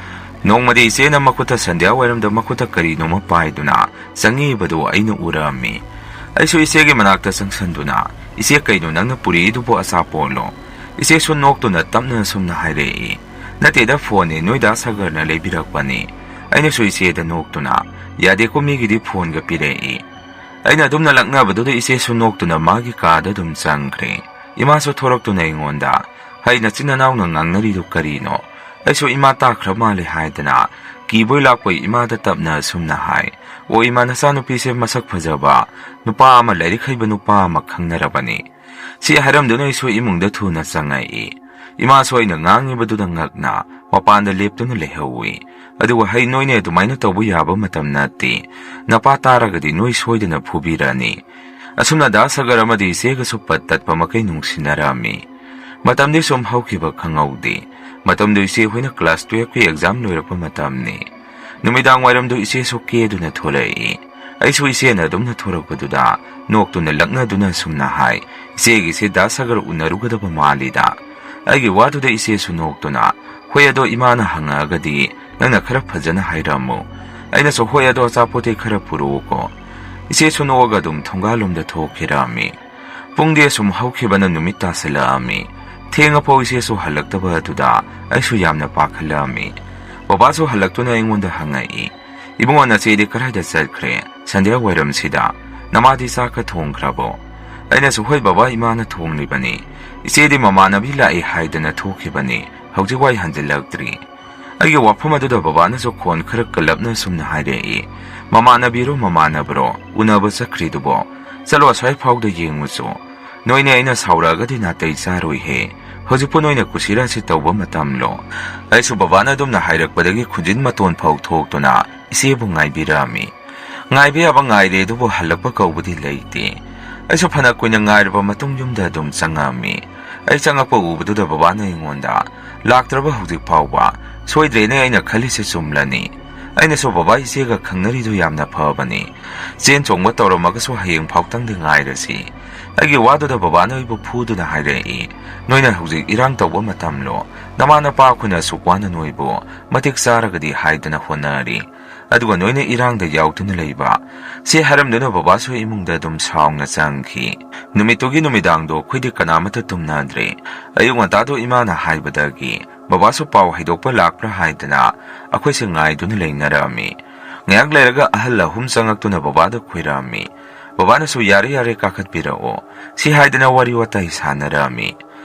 ꯅꯣꯡꯃꯗꯤ ꯏꯆꯦꯅ ꯃꯈꯨꯠꯇ ꯁꯟꯙ꯭ꯌꯥ ꯋꯥꯏꯔꯝꯗ ꯃꯈꯨꯠꯇ ꯀꯔꯤꯅꯣꯃ ꯄꯥꯏꯗꯨꯅ ꯆꯪꯉꯛꯏꯕꯗꯨ ꯑꯩꯅ ꯎꯔꯝꯃꯤ꯫ ꯑꯩꯁꯨ ꯏꯆꯦꯒꯤ ꯃꯅꯥꯛꯇ ꯆꯪꯁꯟꯗꯨꯅ, "ꯏꯆꯦ, ꯀꯩꯅꯣ ꯅꯪꯅ ꯄꯨꯔꯛꯏꯗꯨꯕꯨ ꯑꯆꯥꯄꯣꯠꯂꯣ?" ꯏꯆꯦꯁꯨ ꯅꯣꯛꯇꯨꯅ ꯇꯞꯅ ꯑꯁꯨꯝꯅ ꯍꯥꯏꯔꯛꯏ, "ꯅꯠꯇꯦꯗ, ꯐꯣꯟꯅꯤ, ꯅꯣꯏ ꯗꯥ ꯁꯥꯒꯔꯅ ꯂꯩꯕꯤꯔꯛꯄꯅꯤ꯫" ꯑꯩꯅꯁꯨ ꯏꯆꯦꯗ ꯅꯣꯛꯇꯨꯅ, "ꯌꯥꯗꯦꯀꯣ, ꯃꯤꯒꯤꯗꯤ ꯐꯣꯟꯒ ꯄꯤꯔꯛꯏ꯫" ꯑꯩꯅ ꯑꯗꯨꯝꯅ ꯂꯛꯅꯕꯗꯨꯗ ꯏꯆꯦꯁꯨ ꯅꯣꯛꯇꯨꯅ ꯃꯥꯒꯤ ꯀꯥꯗ ꯑꯗꯨꯝ ꯆꯪꯈ꯭ꯔꯦ꯫ ꯏꯃꯥꯁꯨ ꯊꯣꯔꯛꯇꯨꯅ ꯑꯩꯉꯣꯟꯗ, "ꯍꯩ, ꯅꯆꯤꯟ ꯅꯅꯥꯎꯅ ꯉꯥꯡꯅꯔꯤꯗꯨ ꯀꯔꯤꯅꯣ?" ꯑꯩꯁꯨ ꯏꯃꯥ ꯇꯥꯈ꯭ꯔ ꯃꯥꯜꯂꯦ ꯍꯥꯏꯗꯅ ꯀꯤꯕꯣꯏ ꯂꯥꯛꯄꯣꯏ ꯏꯃꯥꯗ ꯇꯞꯅ ꯑꯁꯨꯝꯅ ꯍꯥꯏ, "ꯑꯣ ꯏꯃꯥ, ꯅꯆꯥꯅꯨꯄꯤꯁꯦ ꯃꯁꯛ ꯐꯖꯕ ꯅꯨꯄꯥ ꯑꯃ, ꯂꯥꯏꯔꯤꯛ ꯍꯩꯕ ꯅꯨꯄꯥ ꯑꯃ ꯈꯪꯅꯔꯕꯅꯤ꯫" ꯁꯤ ꯍꯥꯏꯔꯝꯗꯨꯅ ꯑꯩꯁꯨ ꯏꯃꯨꯡꯗ ꯊꯨꯅ ꯆꯪꯉꯛꯏ꯫ ꯏꯃꯥꯁꯨ ꯑꯩꯅ ꯉꯥꯡꯉꯤꯕꯗꯨꯗ ꯉꯛꯅ ꯃꯄꯥꯟꯗ ꯂꯦꯞꯇꯨꯅ ꯂꯩꯍꯧꯏ꯫ ꯑꯗꯨꯒ, "ꯍꯩ, ꯅꯣꯏꯅꯦ ꯑꯗꯨꯃꯥꯏꯅ ꯇꯧꯕ ꯌꯥꯕ ꯃꯇꯝ ꯅꯠꯇꯦ꯫ ꯅꯄꯥ ꯇꯥꯔꯒꯗꯤ ꯅꯣꯏ ꯁꯣꯏꯗꯅ ꯐꯨꯕꯤꯔꯅꯤ꯫" ꯑꯁꯨꯝꯅ ꯗꯥ ꯁꯥꯒꯔ ꯑꯃꯗꯤ ꯏꯆꯦꯒꯁꯨ ꯄꯠ ꯇꯠꯄ ꯃꯈꯩ ꯅꯨꯡꯁꯤꯅꯔꯝꯃꯤ꯫ ꯃꯇꯝꯗꯤ ꯁꯨꯝ ꯍꯧꯈꯤꯕ ꯈꯪꯍꯧꯗꯦ꯫ ꯃꯇꯝꯗꯨ ꯏꯆꯦ ꯍꯣꯏꯅ class twelve ꯀꯤ exam ꯂꯣꯏꯔꯛꯄ ꯃꯇꯝꯅꯤ꯫ ꯅꯨꯃꯤꯗꯥꯡ ꯋꯥꯏꯔꯝꯗꯨ ꯏꯆꯦꯁꯨ ꯀꯦꯗꯨꯅ ꯊꯣꯔꯛꯏ꯫ ꯑꯩꯁꯨ ꯏꯆꯦꯅ ꯑꯗꯨꯝꯅ ꯊꯣꯔꯛꯄꯗꯨꯗ ꯅꯣꯛꯇꯨꯅ ꯂꯛꯅꯗꯨꯅ ꯁꯨꯝꯅ ꯍꯥꯏ, "ꯏꯆꯦꯒꯤꯁꯦ ꯗꯥ ꯁꯥꯒꯔ ꯎꯅꯔꯨꯒꯗꯕ ꯃꯥꯜꯂꯤꯗ꯫" ꯑꯩꯒꯤ ꯋꯥꯗꯨꯗ ꯏꯆꯦꯁꯨ ꯅꯣꯛꯇꯨꯅ, "ꯍꯣꯏ, ꯑꯗꯣ ꯏꯃꯥꯅ ꯍꯪꯉꯛꯑꯒꯗꯤ ꯅꯪꯅ ꯈꯔ ꯐꯖꯅ ꯍꯥꯏꯔꯝꯃꯨ꯫" ꯑꯩꯅꯁꯨ, "ꯍꯣꯏ, ꯑꯗꯣ ꯑꯆꯥꯄꯣꯠꯇꯤ ꯈꯔ ꯄꯨꯔꯛꯎꯀꯣ꯫" ꯏꯆꯦꯁꯨ ꯅꯣꯛꯑꯒ ꯑꯗꯨꯝ ꯊꯣꯡꯒꯥꯜꯂꯣꯝꯗ ꯊꯣꯛꯈꯤꯔꯝꯃꯤ꯫ ꯄꯨꯡꯗꯤ ꯑꯁꯨꯝ ꯍꯧꯈꯤꯕꯅ ꯅꯨꯃꯤꯠ ꯇꯥꯁꯤꯜꯂꯛꯑꯝꯃꯤ꯫ ꯊꯦꯡꯉꯐꯥꯎ ꯏꯆꯦꯁꯨ ꯍꯜꯂꯛꯇꯕ ꯑꯗꯨꯗ ꯑꯩꯁꯨ ꯌꯥꯝꯅ ꯄꯥꯈꯠꯂꯛꯑꯝꯃꯤ꯫ ꯕꯕꯥꯁꯨ ꯍꯜꯂꯛꯇꯨꯅ ꯑꯩꯉꯣꯟꯗ ꯍꯪꯉꯛꯏ, "ꯏꯕꯨꯡꯉꯣ, ꯅꯆꯦꯗꯤ ꯀꯗꯥꯏꯗ ꯆꯠꯈ꯭ꯔꯦ? ꯁꯟꯙ꯭ꯌꯥ ꯋꯥꯏꯔꯝꯁꯤꯗ ꯅꯃꯥꯗꯤ ꯆꯥꯛꯀ ꯊꯣꯡꯈ꯭ꯔꯕꯣ?" ꯑꯩꯅꯁꯨ, "ꯍꯣꯏ ꯕꯕꯥ, ꯏꯃꯥꯅ ꯊꯣꯡꯂꯤꯕꯅꯤ꯫ ꯏꯆꯦꯗꯤ ꯃꯃꯥꯟꯅꯕꯤ ꯂꯥꯛꯏ ꯍꯥꯏꯗꯅ ꯊꯣꯛꯈꯤꯕꯅꯤ, ꯍꯧꯖꯤꯛ ꯋꯥꯏ ꯍꯟꯖꯤꯜꯂꯛꯇ꯭ꯔꯤ꯫" ꯑꯩꯒꯤ ꯋꯥꯐꯝ ꯑꯗꯨꯗ ꯕꯕꯥꯅꯁꯨ ꯈꯣꯟ ꯈꯔ ꯀꯜꯂꯞꯅ ꯑꯁꯨꯝꯅ ꯍꯥꯏꯔꯛꯏ, "ꯃꯃꯥꯟꯅꯕꯤꯔꯣ ꯃꯃꯥꯟꯅꯕꯔꯣ? ꯎꯅꯕ ꯆꯠꯈ꯭ꯔꯤꯗꯨꯕꯣ? ꯆꯠꯂꯣ, ꯑꯁ꯭ꯋꯥꯏ ꯐꯥꯎꯗ ꯌꯦꯡꯉꯨꯆꯣ꯫ ꯅꯣꯏꯅꯦ ꯑꯩꯅ ꯁꯥꯎꯔꯛꯑꯒꯗꯤ ꯅꯥꯇꯩ ꯆꯥꯔꯣꯏꯍꯦ꯫ ꯍꯧꯖꯤꯛꯄꯨ ꯅꯣꯏꯅ ꯀꯨꯁꯤꯔꯥꯁꯤ ꯇꯧꯕ ꯃꯇꯝꯂꯣ?" ꯑꯩꯁꯨ ꯕꯕꯥꯅ ꯑꯗꯨꯝꯅ ꯍꯥꯏꯔꯛꯄꯗꯒꯤ ꯈꯨꯟꯖꯤꯟ ꯃꯇꯣꯟ ꯐꯥꯎ ꯊꯣꯛꯇꯨꯅ ꯏꯆꯦꯕꯨ ꯉꯥꯏꯕꯤꯔꯛꯑꯝꯃꯤ꯫ ꯉꯥꯏꯕ ꯌꯥꯕ ꯉꯥꯏꯔꯦ, ꯑꯗꯨꯕꯨ ꯍꯜꯂꯛꯄ ꯀꯧꯕꯗꯤ ꯂꯩꯇꯦ꯫ ꯑꯩꯁꯨ ꯐꯅ ꯀꯨꯏꯅ ꯉꯥꯏꯔꯕ ꯃꯇꯨꯡ ꯌꯨꯝꯗ ꯑꯗꯨꯝ ꯆꯪꯉꯛꯑꯝꯃꯤ꯫ ꯑꯩ ꯆꯪꯉꯛꯄ ꯎꯕꯗꯨꯗ ꯕꯕꯥꯅ ꯑꯩꯉꯣꯟꯗ, "ꯂꯥꯛꯇ꯭ꯔꯕ ꯍꯧꯖꯤꯛ ꯐꯥꯎꯕ? ꯁꯣꯏꯗ꯭ꯔꯦꯅꯦ, ꯑꯩꯅ ꯈꯜꯂꯤꯁꯦ ꯆꯨꯝꯂꯅꯤ꯫" ꯑꯩꯅꯁꯨ, "ꯕꯕꯥ, ꯏꯆꯦꯒ ꯈꯪꯅꯔꯤꯗꯨ ꯌꯥꯝꯅ ꯐꯕꯅꯤ꯫ ꯆꯦꯟ ꯆꯣꯡꯕ ꯇꯧꯔꯝꯃꯒꯁꯨ ꯍꯌꯦꯡ ꯐꯥꯎꯇꯪꯗꯤ ꯉꯥꯏꯔꯁꯤ"꯫ ꯑꯩꯒꯤ ꯋꯥꯗꯨꯗ ꯕꯕꯥꯅ ꯑꯩꯕꯨ ꯐꯨꯗꯨꯅ ꯍꯥꯏꯔꯛꯏ, "ꯅꯣꯏꯅ ꯍꯧꯖꯤꯛ ꯏꯔꯥꯡ ꯇꯧꯕ ꯃꯇꯝꯂꯣ? ꯅꯃꯥ ꯅꯄꯥ ꯑꯩꯈꯣꯏꯅ ꯑꯁꯨꯛ ꯋꯥꯅ ꯅꯣꯏꯕꯨ ꯃꯇꯤꯛ ꯆꯥꯔꯒꯗꯤ ꯍꯥꯏꯗꯅ ꯍꯣꯠꯅꯔꯤ, ꯑꯗꯨꯒ ꯅꯣꯏꯅ ꯏꯔꯥꯡꯗ ꯌꯥꯎꯗꯨꯅ ꯂꯩꯕ"꯫ ꯁꯤ ꯍꯥꯏꯔꯝꯗꯨꯅ ꯕꯕꯥꯁꯨ ꯏꯃꯨꯡꯗ ꯑꯗꯨꯝ ꯁꯥꯎꯅ ꯆꯪꯈꯤ꯫ ꯅꯨꯃꯤꯠꯇꯨꯒꯤ ꯅꯨꯃꯤꯗꯥꯡꯗꯣ ꯑꯩꯈꯣꯏꯗꯤ ꯀꯅꯥꯃꯠꯇ ꯇꯨꯝꯅꯗ꯭ꯔꯦ꯫ ꯑꯌꯨꯛ ꯉꯟꯇꯥꯗꯣ ꯏꯃꯥꯅ ꯍꯥꯏꯕꯗꯒꯤ ꯕꯕꯥꯁꯨ ꯄꯥꯎ ꯍꯩꯗꯣꯛꯄ ꯂꯥꯛꯄ꯭ꯔꯥ ꯍꯥꯏꯗꯅ ꯑꯩꯈꯣꯏꯁꯦ ꯉꯥꯏꯗꯨꯅ ꯂꯩꯅꯔꯝꯃꯤ꯫ ꯉꯥꯏꯍꯥꯛ ꯂꯩꯔꯒ ꯑꯍꯜ ꯑꯍꯨꯝ ꯆꯪꯉꯛꯇꯨꯅ ꯕꯕꯥꯗ ꯈꯣꯏꯔꯝꯃꯤ꯫ ꯕꯕꯥꯅꯁꯨ, "ꯌꯥꯔꯦ, ꯌꯥꯔꯦ, ꯀꯥꯈꯠꯄꯤꯔꯛꯑꯣ", ꯁꯤ ꯍꯥꯏꯗꯅ ꯋꯥꯔꯤ ꯋꯥꯇꯥꯏ ꯁꯥꯟꯅꯔꯝꯃꯤ꯫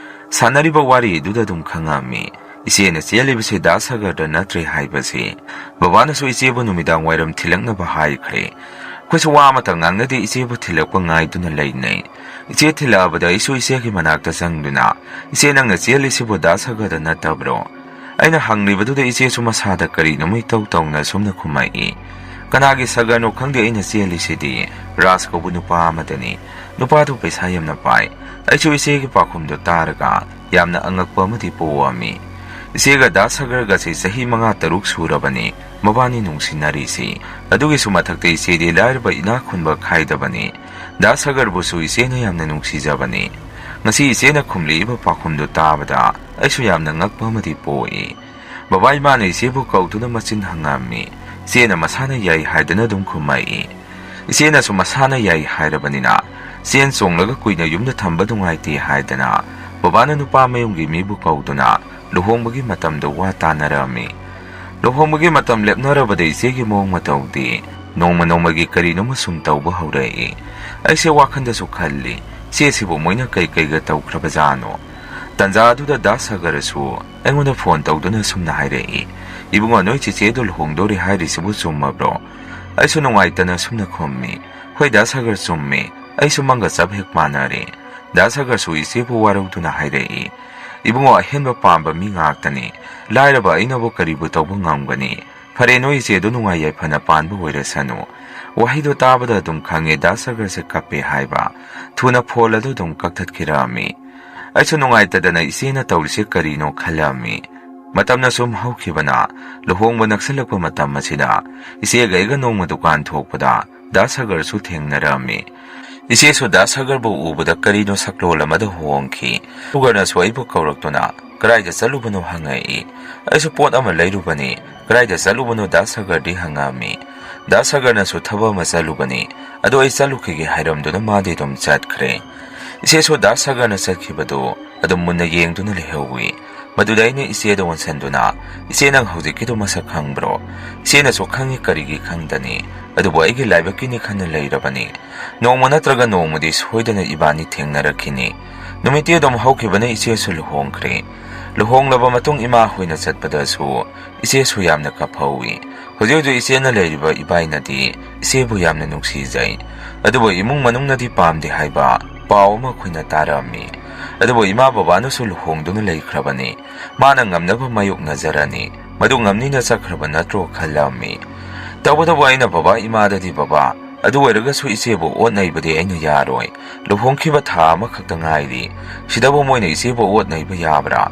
ꯁꯥꯟꯅꯔꯤꯕ ꯋꯥꯔꯤꯗꯨꯗ ꯑꯗꯨꯝ ꯈꯪꯉꯝꯃꯤ, ꯏꯆꯦꯅ ꯆꯦꯜꯂꯤꯕꯁꯤ ꯗꯥ ꯁꯥꯒꯔꯗ ꯅꯠꯇ꯭ꯔꯦ ꯍꯥꯏꯕꯁꯤ꯫ ꯕꯕꯥꯅꯁꯨ ꯏꯆꯦꯕꯨ ꯅꯨꯃꯤꯗꯥꯡ ꯋꯥꯏꯔꯝ ꯊꯤꯜꯂꯛꯅꯕ ꯍꯥꯏꯈ꯭ꯔꯦ꯫ ꯑꯩꯈꯣꯏꯁꯨ ꯋꯥ ꯑꯃꯇ ꯉꯥꯡꯅꯗꯦ, ꯏꯆꯦꯕꯨ ꯊꯤꯜꯂꯛꯄ ꯉꯥꯏꯗꯨꯅ ꯂꯩꯅꯩ꯫ ꯏꯆꯦ ꯊꯤꯜꯂꯛꯑꯕꯗ ꯑꯩꯁꯨ ꯏꯆꯦꯒꯤ ꯃꯅꯥꯛꯇ ꯆꯪꯗꯨꯅ, "ꯏꯆꯦ, ꯅꯪꯅ ꯆꯦꯜꯂꯤꯁꯤꯕꯨ ꯗꯥ ꯁꯥꯒꯔꯗ ꯅꯠꯇꯕ꯭ꯔꯣ?" ꯑꯩꯅ ꯍꯪꯂꯤꯕꯗꯨꯗ ꯏꯆꯦꯁꯨ ꯃꯁꯥꯗ ꯀꯔꯤꯅꯣꯃ ꯏꯇꯧ ꯇꯧꯅ ꯑꯁꯨꯝꯅ ꯈꯨꯝꯃꯛꯏ, "ꯀꯅꯥꯒꯤ ꯁꯥꯒꯔꯅꯣ ꯈꯪꯗꯦ, ꯑꯩꯅ ꯆꯦꯜꯂꯤꯁꯤꯗꯤ ꯔꯥꯖ ꯀꯧꯕ ꯅꯨꯄꯥ ꯑꯃꯗꯅꯤ꯫ ꯅꯨꯄꯥꯗꯨ ꯄꯩꯁꯥ ꯌꯥꯝꯅ ꯄꯥꯏ"꯫ ꯑꯩꯁꯨ ꯏꯆꯦꯒꯤ ꯄꯥꯎꯈꯨꯝꯗꯨ ꯇꯥꯔꯒ ꯌꯥꯝꯅ ꯑꯉꯛꯄ ꯑꯃꯗꯤ ꯄꯣꯛꯑꯝꯃꯤ꯫ ꯏꯆꯦꯒ ꯗꯥ ꯁꯥꯒꯔꯒꯁꯤ ꯆꯍꯤ ꯃꯉꯥ ꯇꯔꯨꯛ ꯁꯨꯔꯕꯅꯤ ꯃꯕꯥꯅꯤ ꯅꯨꯡꯁꯤꯅꯔꯤꯁꯤ꯫ ꯑꯗꯨꯒꯤꯁꯨ ꯃꯊꯛꯇ ꯏꯆꯦꯗꯤ ꯂꯥꯏꯔꯕ ꯏꯅꯥꯛ ꯈꯨꯟꯕ ꯈꯥꯏꯗꯕꯅꯤ꯫ ꯗꯥ ꯁꯥꯒꯔꯕꯨꯁꯨ ꯏꯆꯦꯅ ꯌꯥꯝꯅ ꯅꯨꯡꯁꯤꯖꯕꯅꯤ꯫ ꯉꯁꯤ ꯏꯆꯦꯅ ꯈꯨꯝꯂꯛꯏꯕ ꯄꯥꯎꯈꯨꯝꯗꯨ ꯇꯥꯕꯗ ꯑꯩꯁꯨ ꯌꯥꯝꯅ ꯉꯛꯄ ꯑꯃꯗꯤ ꯄꯣꯛꯏ꯫ ꯕꯕꯥ ꯏꯃꯥꯅ ꯏꯆꯦꯕꯨ ꯀꯧꯗꯨꯅ ꯃꯆꯤꯟ ꯍꯪꯉꯝꯃꯤ꯫ ꯏꯆꯦꯅ ꯃꯁꯥꯅ ꯌꯥꯏ ꯍꯥꯏꯗꯅ ꯑꯗꯨꯝ ꯈꯨꯝꯃꯛꯏ꯫ ꯏꯆꯦꯅꯁꯨ ꯃꯁꯥꯅ ꯌꯥꯏ ꯍꯥꯏꯔꯕꯅꯤꯅ ꯆꯦꯟ ꯆꯣꯡꯂꯒ ꯀꯨꯏꯅ ꯌꯨꯝꯗ ꯊꯝꯕ ꯅꯨꯡꯉꯥꯏꯇꯦ ꯍꯥꯏꯗꯅ ꯕꯕꯥꯅ ꯅꯨꯄꯥ ꯃꯌꯨꯝꯒꯤ ꯃꯤꯕꯨ ꯀꯧꯗꯨꯅ ꯂꯨꯍꯣꯡꯕꯒꯤ ꯃꯇꯝꯗ ꯋꯥ ꯇꯥꯅꯔꯝꯃꯤ꯫ ꯂꯨꯍꯣꯡꯕꯒꯤ ꯃꯇꯝ ꯂꯦꯞꯅꯔꯕꯗ ꯏꯆꯦꯒꯤ ꯃꯑꯣꯡ ꯃꯇꯧꯗꯤ ꯅꯣꯡꯃ ꯅꯣꯡꯃꯒꯤ ꯀꯔꯤꯅꯣꯃ ꯁꯨꯝ ꯇꯧꯕ ꯍꯧꯔꯛꯏ꯫ ꯑꯩꯁꯦ ꯋꯥꯈꯟꯗꯁꯨ ꯈꯜꯂꯤ, "ꯏꯆꯦꯁꯤꯕꯨ ꯃꯣꯏꯅ ꯀꯩ ꯀꯩꯒ ꯇꯧꯈ꯭ꯔꯕꯖꯥꯠꯅꯣ?" ꯇꯟꯖꯥ ꯑꯗꯨꯗ ꯗꯥ ꯁꯥꯒꯔꯁꯨ ꯑꯩꯉꯣꯟꯗ ꯐꯣꯟ ꯇꯧꯗꯨꯅ ꯑꯁꯨꯝꯅ ꯍꯥꯏꯔꯛꯏ, "ꯏꯕꯨꯡꯉꯣ, ꯅꯣꯏ ꯆꯦꯆꯦꯗꯣ ꯂꯨꯍꯣꯡꯗꯧꯔꯦ ꯍꯥꯏꯔꯤꯁꯤꯕꯨ ꯆꯨꯝꯃꯕ꯭ꯔꯣ?" ꯑꯩꯁꯨ ꯅꯨꯡꯉꯥꯏꯇꯅ ꯑꯁꯨꯝꯅ ꯈꯨꯝꯃꯤ, "ꯍꯣꯏ ꯗꯥ ꯁꯥꯒꯔ, ꯆꯨꯝꯃꯤ꯫ ꯑꯩꯁꯨ ꯃꯪꯒ ꯆꯞ ꯍꯦꯛ ꯃꯥꯟꯅꯔꯦ"꯫ ꯗꯥ ꯁꯥꯒꯔꯁꯨ ꯏꯆꯦꯕꯨ ꯋꯥꯔꯧꯗꯨꯅ ꯍꯥꯏꯔꯛꯏ, "ꯏꯕꯨꯡꯉꯣ, ꯑꯍꯦꯟꯕ ꯄꯥꯝꯕ ꯃꯤ ꯉꯥꯛꯇꯅꯤ꯫ ꯂꯥꯏꯔꯕ ꯑꯩꯅꯕꯨ ꯀꯔꯤꯕꯨ ꯇꯧꯕ ꯉꯝꯒꯅꯤ? ꯐꯔꯦ, ꯅꯣꯏ ꯏꯆꯦꯗꯣ ꯅꯨꯡꯉꯥꯏ ꯌꯥꯏꯐꯅ ꯄꯥꯟꯕ ꯑꯣꯏꯔꯁꯅꯨ"꯫ ꯋꯥꯍꯩꯗꯣ ꯇꯥꯕꯗ ꯑꯗꯨꯝ ꯈꯪꯉꯦ ꯗꯥ ꯁꯥꯒꯔꯁꯦ ꯀꯞꯄꯦ ꯍꯥꯏꯕ꯫ ꯊꯨꯅ ꯐꯣꯟ ꯑꯗꯨ ꯑꯗꯨꯝ ꯀꯛꯊꯠꯈꯤꯔꯛꯑꯝꯃꯤ꯫ ꯑꯩꯁꯨ ꯅꯨꯡꯉꯥꯏꯇꯗꯅ ꯏꯆꯦꯅ ꯇꯧꯔꯤꯁꯦ ꯀꯔꯤꯅꯣ ꯈꯜꯂꯝꯃꯤ꯫ ꯃꯇꯝꯅ ꯁꯨꯝ ꯍꯧꯈꯤꯕꯅ, ꯂꯨꯍꯣꯡꯕ ꯅꯛꯁꯤꯜꯂꯛꯄ ꯃꯇꯝ ꯑꯁꯤꯗ ꯏꯆꯦꯒ ꯑꯩꯒ ꯅꯣꯡꯃ ꯗꯨꯀꯥꯟ ꯊꯣꯛꯄꯗ ꯗꯥ ꯁꯥꯒꯔꯁꯨ ꯊꯦꯡꯅꯔꯝꯃꯤ꯫ ꯏꯆꯦꯁꯨ ꯗꯥ ꯁꯥꯒꯔꯕꯨ ꯎꯕꯗ ꯀꯔꯤꯅꯣ ꯁꯛꯂꯣꯟ ꯑꯃꯗ ꯍꯣꯡꯈꯤ꯫ ꯁꯥꯒꯔꯅꯁꯨ ꯑꯩꯕꯨ ꯀꯧꯔꯛꯇꯨꯅ "ꯀꯗꯥꯏꯗ ꯆꯠꯂꯨꯕꯅꯣ?" ꯍꯪꯉꯛꯏ꯫ "ꯑꯩꯁꯨ ꯄꯣꯠ ꯑꯃ ꯂꯩꯔꯨꯕꯅꯤ, ꯀꯗꯥꯏꯗ ꯆꯠꯂꯨꯕꯅꯣ?" ꯗꯥ ꯁꯥꯒꯔꯗꯤ ꯍꯪꯉꯛꯑꯝꯃꯤ꯫ ꯗꯥ ꯁꯥꯒꯔꯅꯁꯨ "ꯊꯕꯛ ꯑꯃ ꯆꯠꯂꯨꯕꯅꯤ, ꯑꯗꯣ ꯑꯩ ꯆꯠꯂꯨꯈꯤꯒꯦ" ꯍꯥꯏꯔꯝꯗꯨꯅ ꯃꯥꯗꯤ ꯑꯗꯨꯝ ꯆꯠꯈ꯭ꯔꯦ꯫ ꯏꯆꯦꯁꯨ ꯗꯥ ꯁꯥꯒꯔꯅ ꯆꯠꯈꯤꯕꯗꯨ ꯑꯗꯨꯝ ꯃꯨꯟꯅ ꯌꯦꯡꯗꯨꯅ ꯂꯩꯍꯧꯏ꯫ ꯃꯗꯨꯗ ꯑꯩꯅ ꯏꯆꯦꯗ ꯑꯣꯟꯁꯤꯟꯗꯨꯅ, "ꯏꯆꯦ, ꯅꯪ ꯍꯧꯖꯤꯛꯀꯤꯗꯣ ꯃꯁꯛ ꯈꯪꯕ꯭ꯔꯣ?" ꯏꯆꯦꯅꯁꯨ "ꯈꯪꯉꯤ, ꯀꯔꯤꯒꯤ ꯈꯪꯗꯅꯤ? ꯑꯗꯨꯕꯨ ꯑꯩꯒꯤ ꯂꯥꯏꯕꯛꯀꯤꯅꯤ ꯈꯟꯅ ꯂꯩꯔꯕꯅꯤ꯫ ꯅꯣꯡꯃ ꯅꯠꯇ꯭ꯔꯒ ꯅꯣꯡꯃꯗꯤ ꯁꯣꯏꯗꯅ ꯏꯕꯥꯅꯤ ꯊꯦꯡꯅꯔꯛꯈꯤꯅꯤ"꯫ ꯅꯨꯃꯤꯠꯇꯤ ꯑꯗꯨꯝ ꯍꯧꯈꯤꯕꯅ ꯏꯆꯦꯁꯨ ꯂꯨꯍꯣꯡꯈ꯭ꯔꯦ꯫ ꯂꯨꯍꯣꯡꯂꯕ ꯃꯇꯨꯡ ꯏꯃꯥ ꯍꯣꯏꯅ ꯆꯠꯄꯗꯁꯨ ꯏꯆꯦꯁꯨ ꯌꯥꯝꯅ ꯀꯞꯍꯧꯏ꯫ ꯍꯧꯖꯤꯛ ꯍꯧꯖꯤꯛ ꯏꯆꯦꯅ ꯂꯩꯔꯤꯕ ꯏꯕꯥꯏꯅꯗꯤ ꯏꯆꯦꯕꯨ ꯌꯥꯝꯅ ꯅꯨꯡꯁꯤꯖꯩ꯫ ꯑꯗꯨꯕꯨ ꯏꯃꯨꯡ ꯃꯅꯨꯡꯅꯗꯤ ꯄꯥꯝꯗꯦ ꯍꯥꯏꯕ ꯄꯥꯎ ꯑꯃ ꯑꯩꯈꯣꯏꯅ ꯇꯥꯔꯝꯃꯤ꯫ ꯑꯗꯨꯕꯨ ꯏꯃꯥ ꯕꯕꯥꯅꯁꯨ ꯂꯨꯍꯣꯡꯗꯨꯅ ꯂꯩꯈ꯭ꯔꯕꯅꯤ꯫ ꯃꯥꯅ ꯉꯝꯅꯕ ꯃꯥꯌꯣꯛꯅꯖꯔꯅꯤ꯫ ꯃꯗꯨ ꯉꯝꯅꯤꯅ ꯆꯠꯈ꯭ꯔꯕ ꯅꯠꯇ꯭ꯔꯣ ꯈꯜꯂꯝꯃꯤ꯫ ꯇꯧꯕꯇꯕꯨ ꯑꯩꯅ ꯕꯕꯥ ꯏꯃꯥꯗꯗꯤ, "ꯕꯕꯥ, ꯑꯗꯨ ꯑꯣꯏꯔꯒꯁꯨ ꯏꯆꯦꯕꯨ ꯑꯣꯠ ꯅꯩꯕꯗꯤ ꯑꯩꯅ ꯌꯥꯔꯣꯏ꯫ ꯂꯨꯍꯣꯡꯈꯤꯕ ꯊꯥ ꯑꯃꯈꯛꯇ ꯉꯥꯏꯔꯤ꯫ ꯁꯤꯗꯕꯨ ꯃꯣꯏꯅ ꯏꯆꯦꯕꯨ ꯑꯣꯠ ꯅꯩꯕ ꯌꯥꯕ꯭ꯔꯥ?"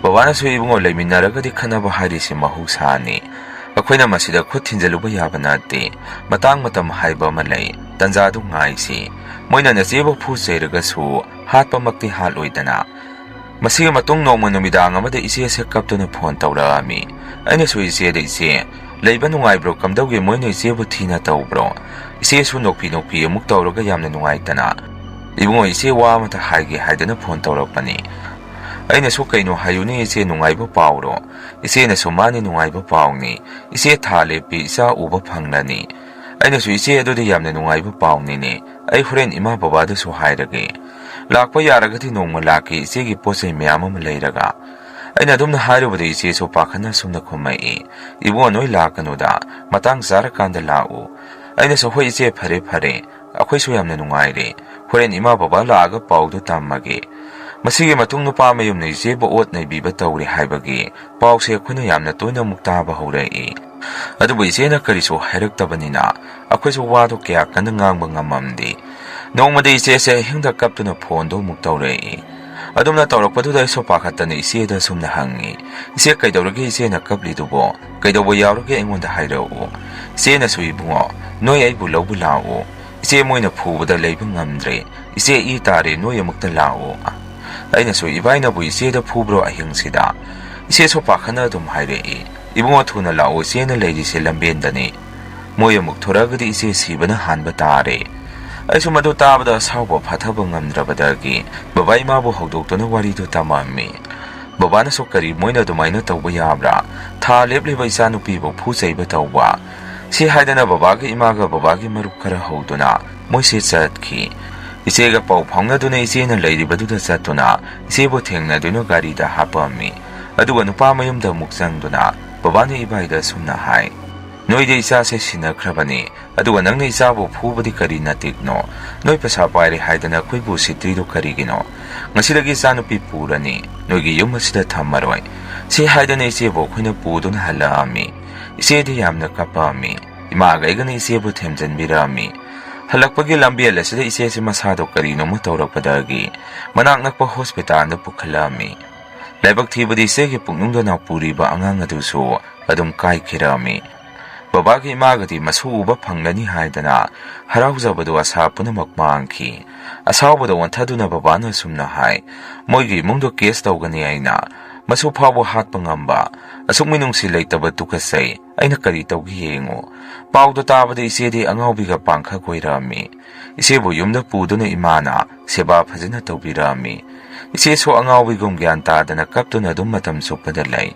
ꯕꯕꯥꯅꯁꯨ, "ꯏꯕꯨꯡꯉꯣ, ꯂꯩꯃꯤꯟꯅꯔꯒꯗꯤ ꯈꯠꯅꯕ ꯍꯥꯏꯔꯤꯁꯤ ꯃꯍꯧꯁꯥꯅꯤ꯫ ꯑꯩꯈꯣꯏꯅ ꯃꯁꯤꯗ ꯈꯨꯠ ꯊꯤꯟꯖꯤꯜꯂꯨꯕ ꯌꯥꯕ ꯅꯠꯇꯦ꯫ ꯃꯇꯥꯡ ꯃꯇꯝ ꯍꯥꯏꯕ ꯑꯃ ꯂꯩ꯫ ꯇꯟꯖꯥꯗꯨ ꯉꯥꯏꯁꯤ꯫ ꯃꯣꯏꯅ ꯅꯆꯦꯕꯨ ꯐꯨ ꯆꯩꯔꯒꯁꯨ ꯍꯥꯠꯄꯃꯛꯇꯤ ꯍꯥꯠꯂꯣꯏꯗꯅ"꯫ ꯃꯁꯤꯒꯤ ꯃꯇꯨꯡ ꯅꯣꯡꯃ ꯅꯨꯃꯤꯗꯥꯡ ꯑꯃꯗ ꯏꯆꯦꯁꯦ ꯀꯞꯇꯨꯅ ꯐꯣꯟ ꯇꯧꯔꯛꯑꯝꯃꯤ꯫ ꯑꯩꯅꯁꯨ ꯏꯆꯦꯗ, "ꯏꯆꯦ, ꯂꯩꯕ ꯅꯨꯡꯉꯥꯏꯕ꯭ꯔꯣ? ꯀꯝꯗꯧꯒꯦ? ꯃꯣꯏꯅ ꯏꯆꯦꯕꯨ ꯊꯤꯅ ꯇꯧꯕ꯭ꯔꯣ?" ꯏꯆꯦꯁꯨ ꯅꯣꯛꯄꯤ ꯅꯣꯛꯄꯤ ꯑꯃꯨꯛ ꯇꯧꯔꯒ ꯌꯥꯝꯅ ꯅꯨꯡꯉꯥꯏꯇꯅ, "ꯏꯕꯨꯡꯉꯣ, ꯏꯆꯦ ꯋꯥ ꯑꯃꯇ ꯍꯥꯏꯒꯦ" ꯍꯥꯏꯗꯅ ꯐꯣꯟ ꯇꯧꯔꯛꯄꯅꯤ꯫ ꯑꯩꯅꯁꯨ, "ꯀꯩꯅꯣ ꯍꯥꯏꯌꯨꯅꯦ ꯏꯆꯦ, ꯅꯨꯡꯉꯥꯏꯕ ꯄꯥꯎꯔꯣ?" ꯏꯆꯦꯅꯁꯨ, "ꯃꯥꯅꯤ, ꯅꯨꯡꯉꯥꯏꯕ ꯄꯥꯎꯅꯤ꯫ ꯏꯆꯦ ꯊꯥ ꯂꯦꯞꯄꯤ, ꯏꯆꯥ ꯎꯕ ꯐꯪꯂꯅꯤ"꯫ ꯑꯩꯅꯁꯨ, "ꯏꯆꯦ, ꯑꯗꯨꯗꯤ ꯌꯥꯝꯅ ꯅꯨꯡꯉꯥꯏꯕ ꯄꯥꯎꯅꯤꯅꯦ꯫ ꯑꯩ ꯍꯣꯔꯦꯟ ꯏꯃꯥ ꯕꯕꯥꯗꯁꯨ ꯍꯥꯏꯔꯒꯦ꯫ ꯂꯥꯛꯄ ꯌꯥꯔꯒꯗꯤ ꯅꯣꯡꯃ ꯂꯥꯛꯀꯦ, ꯏꯆꯦꯒꯤ ꯄꯣꯠ ꯆꯩ ꯃꯌꯥꯝ ꯑꯃ ꯂꯩꯔꯒ"꯫ ꯑꯩꯅ ꯑꯗꯨꯝꯅ ꯍꯥꯏꯔꯨꯕꯗ ꯏꯆꯦꯁꯨ ꯄꯥꯈꯠꯅ ꯑꯁꯨꯝꯅ ꯈꯨꯝꯃꯛꯏ, "ꯏꯕꯨꯡꯉꯣ, ꯅꯣꯏ ꯂꯥꯛꯀꯅꯨꯗ, ꯃꯇꯥꯡ ꯆꯥꯔꯀꯥꯟꯗ ꯂꯥꯛꯎ"꯫ ꯑꯩꯅꯁꯨ, "ꯍꯣꯏ ꯏꯆꯦ, ꯐꯔꯦ ꯐꯔꯦ, ꯑꯩꯈꯣꯏꯁꯨ ꯌꯥꯝꯅ ꯅꯨꯡꯉꯥꯏꯔꯦ꯫ ꯍꯣꯔꯦꯟ ꯏꯃꯥ ꯕꯕꯥ ꯂꯥꯛꯑꯒ ꯄꯥꯎꯗꯨ ꯇꯝꯃꯒꯦ"꯫ ꯃꯁꯤꯒꯤ ꯃꯇꯨꯡ ꯅꯨꯄꯥ ꯃꯌꯨꯝꯅ ꯏꯆꯦꯕꯨ ꯑꯣꯠ ꯅꯩꯕꯤꯕ ꯇꯧꯔꯦ ꯍꯥꯏꯕꯒꯤ ꯄꯥꯎꯁꯦ ꯑꯩꯈꯣꯏꯅ ꯌꯥꯝꯅ ꯇꯣꯏꯅ ꯑꯃꯨꯛ ꯇꯥꯕ ꯍꯧꯔꯛꯏ꯫ ꯑꯗꯨꯕꯨ ꯏꯆꯦꯅ ꯀꯔꯤꯁꯨ ꯍꯥꯏꯔꯛꯇꯕꯅꯤꯅ ꯑꯩꯈꯣꯏꯁꯨ ꯋꯥꯗꯨ ꯀꯌꯥ ꯀꯟꯅ ꯉꯥꯡꯕ ꯉꯝꯃꯝꯗꯦ꯫ ꯅꯣꯡꯃꯗꯤ ꯏꯆꯦꯁꯦ ꯑꯍꯤꯡꯗ ꯀꯞꯇꯨꯅ ꯐꯣꯟꯗꯨ ꯑꯃꯨꯛ ꯇꯧꯔꯛꯏ꯫ ꯑꯗꯨꯝꯅ ꯇꯧꯔꯛꯄꯗꯨꯗ ꯑꯩꯁꯨ ꯄꯥꯈꯠꯇꯅ ꯏꯆꯦꯗ ꯁꯨꯝꯅ ꯍꯪꯉꯤ, "ꯏꯆꯦ, ꯀꯩꯗꯧꯔꯒꯦ ꯏꯆꯦꯅ ꯀꯞꯂꯤꯗꯨꯕꯣ? ꯀꯩꯗꯧꯕ ꯌꯥꯎꯔꯒꯦ ꯑꯩꯉꯣꯟꯗ ꯍꯥꯏꯔꯛꯎ?" ꯏꯆꯦꯅꯁꯨ, "ꯏꯕꯨꯡꯉꯣ, ꯅꯣꯏ ꯑꯩꯕꯨ ꯂꯧꯕ ꯂꯥꯛꯎ꯫ ꯏꯆꯦ, ꯃꯣꯏꯅ ꯐꯨꯕꯗ ꯂꯩꯕ ꯉꯝꯗ꯭ꯔꯦ꯫ ꯏꯆꯦ, ꯏ ꯇꯥꯔꯦ, ꯅꯣꯏ ꯑꯃꯨꯛꯇ ꯂꯥꯛꯎ꯫" ꯑꯩꯅꯁꯨ, "ꯏꯕꯥꯏꯅꯕꯨ ꯏꯆꯦꯗ ꯐꯨꯕ꯭ꯔꯣ ꯑꯍꯤꯡꯁꯤꯗ?" ꯏꯆꯦꯁꯨ ꯄꯥꯈꯠꯅ ꯑꯗꯨꯝ ꯍꯥꯏꯔꯛꯏ, "ꯏꯕꯨꯡꯉꯣ, ꯊꯨꯅ ꯂꯥꯛꯑꯣ, ꯏꯆꯦꯅ ꯂꯩꯔꯤꯁꯦ ꯂꯝꯕꯦꯟꯗꯅꯤ꯫ ꯃꯣꯏ ꯑꯃꯨꯛ ꯊꯣꯔꯛꯑꯒꯗꯤ ꯏꯆꯦ ꯁꯤꯕꯅ ꯍꯥꯟꯕ ꯇꯥꯔꯦ꯫" ꯑꯩꯁꯨ ꯃꯗꯨ ꯇꯥꯕꯗ ꯑꯁꯥꯎꯕ ꯐꯥꯊꯕ ꯉꯝꯗ꯭ꯔꯕꯗꯒꯤ ꯕꯕꯥ ꯏꯃꯥꯕꯨ ꯍꯧꯗꯣꯛꯇꯨꯅ ꯋꯥꯔꯤꯗꯨ ꯇꯝꯃꯝꯃꯤ꯫ ꯕꯕꯥꯅꯁꯨ, "ꯀꯔꯤ ꯃꯣꯏꯅ ꯑꯗꯨꯃꯥꯏꯅ ꯇꯧꯕ ꯌꯥꯕ꯭ꯔꯥ? ꯊꯥ ꯂꯦꯞꯂꯤꯕ ꯏꯆꯥꯅꯨꯄꯤꯕꯨ ꯐꯨ ꯆꯩꯕ ꯇꯧꯕ?" ꯁꯤ ꯍꯥꯏꯗꯅ ꯕꯕꯥꯒꯤ ꯏꯃꯥꯒ ꯕꯕꯥꯒꯤ ꯃꯔꯨꯞ ꯈꯔ ꯍꯧꯗꯨꯅ ꯃꯣꯏꯁꯦ ꯆꯠꯈꯤ꯫ ꯏꯆꯦꯒ ꯄꯥꯎ ꯐꯥꯎꯅꯗꯨꯅ ꯏꯆꯦꯅ ꯂꯩꯔꯤꯕꯗꯨꯗ ꯆꯠꯇꯨꯅ ꯏꯆꯦꯕꯨ ꯊꯦꯡꯅꯗꯨꯅ ꯒꯥꯔꯤꯗ ꯍꯥꯞꯄꯝꯃꯤ꯫ ꯑꯗꯨꯒ ꯅꯨꯄꯥ ꯃꯌꯨꯝꯗ ꯑꯃꯨꯛ ꯆꯪꯗꯨꯅ ꯕꯕꯥꯅ ꯏꯕꯥꯏꯗ ꯁꯨꯝꯅ ꯍꯥꯏ, "ꯅꯣꯏꯗꯤ ꯏꯆꯥꯁꯦ ꯁꯤꯟꯅꯈ꯭ꯔꯕꯅꯤ, ꯑꯗꯨꯒ ꯅꯪꯅ ꯏꯆꯥꯕꯨ ꯐꯨꯕꯗꯤ ꯀꯔꯤ ꯅꯇꯤꯛꯅꯣ? ꯅꯣꯏ ꯄꯩꯁꯥ ꯄꯥꯏꯔꯦ ꯍꯥꯏꯗꯅ ꯑꯩꯈꯣꯏꯕꯨ ꯁꯤꯠꯇ꯭ꯔꯤꯗꯨ ꯀꯔꯤꯒꯤꯅꯣ? ꯉꯁꯤꯗꯒꯤ ꯏꯆꯥꯅꯨꯄꯤ ꯄꯨꯔꯅꯤ, ꯅꯣꯏꯒꯤ ꯌꯨꯝ ꯑꯁꯤꯗ ꯊꯝꯃꯔꯣꯏ꯫" ꯁꯤ ꯍꯥꯏꯗꯅ ꯏꯆꯦꯕꯨ ꯑꯩꯈꯣꯏꯅ ꯄꯨꯗꯨꯅ ꯍꯜꯂꯛꯑꯝꯃꯤ꯫ ꯏꯆꯦꯗꯤ ꯌꯥꯝꯅ ꯀꯞꯄꯛꯑꯝꯃꯤ꯫ ꯏꯃꯥꯒ ꯑꯩꯒꯅ ꯏꯆꯦꯕꯨ ꯊꯦꯝꯖꯤꯟꯕꯤꯔꯛꯑꯝꯃꯤ꯫ ꯍꯜꯂꯛꯄꯒꯤ ꯂꯝꯕꯦꯜ ꯑꯁꯤꯗ ꯏꯆꯦꯁꯤ ꯃꯁꯥꯗꯣ ꯀꯔꯤꯅꯣꯃ ꯇꯧꯔꯛꯄꯗꯒꯤ ꯃꯅꯥꯛ ꯅꯛꯄ ꯍꯣꯁꯄꯤꯇꯥꯜꯗ ꯄꯨꯈꯠꯂꯛꯑꯝꯃꯤ꯫ ꯂꯥꯏꯕꯛ ꯊꯤꯕꯗꯤ ꯏꯆꯦꯒꯤ ꯄꯨꯛꯅꯨꯡꯗ ꯅꯥꯎꯄꯨꯔꯤꯕ ꯑꯉꯥꯡ ꯑꯗꯨꯁꯨ ꯑꯗꯨꯝ ꯀꯥꯏꯈꯤꯔꯛꯑꯝꯃꯤ꯫ ꯕꯕꯥꯒꯤ ꯏꯃꯥꯒꯗꯤ ꯃꯁꯨ ꯎꯕ ꯐꯪꯂꯅꯤ ꯍꯥꯏꯗꯅ ꯍꯔꯥꯎꯖꯕꯗꯨ ꯑꯁꯥ ꯄꯨꯝꯅꯃꯛ ꯃꯥꯡꯈꯤ꯫ ꯑꯁꯥꯎꯕꯗ ꯑꯣꯟꯊꯗꯨꯅ ꯕꯕꯥꯅ ꯑꯁꯨꯝꯅ ꯍꯥꯏ, "ꯃꯣꯏꯒꯤ ꯏꯃꯨꯡꯗꯣ ꯀꯦꯁ ꯇꯧꯒꯅꯤ ꯑꯩꯅ꯫ ꯃꯁꯨ ꯐꯥꯎꯕ ꯍꯥꯠꯄ ꯉꯝꯕ꯫ ꯑꯁꯨꯛ ꯃꯤꯅꯨꯡꯁꯤ ꯂꯩꯇꯕ ꯇꯨꯀꯠꯆꯩ꯫ ꯑꯩꯅ ꯀꯔꯤ ꯇꯧꯒꯦ ꯌꯦꯡꯉꯨ꯫" ꯄꯥꯎꯗꯣ ꯇꯥꯕꯗ ꯏꯆꯦꯗꯤ ꯑꯉꯥꯎꯕꯤꯒ ꯄꯥꯡꯈꯛ ꯑꯣꯏꯔꯛꯑꯝꯃꯤ꯫ ꯏꯆꯦꯕꯨ ꯌꯨꯝꯗ ꯄꯨꯗꯨꯅ ꯏꯃꯥꯅ ꯁꯦꯕꯥ ꯐꯖꯅ ꯇꯧꯕꯤꯔꯛꯑꯝꯃꯤ꯫ ꯏꯆꯦꯁꯨ ꯑꯉꯥꯎꯕꯤꯒꯨꯝ ꯒ꯭ꯌꯥꯟ ꯇꯥꯗꯅ ꯀꯞꯇꯨꯅ ꯑꯗꯨꯝ ꯃꯇꯝ ꯆꯨꯞꯄꯗ ꯂꯩ꯫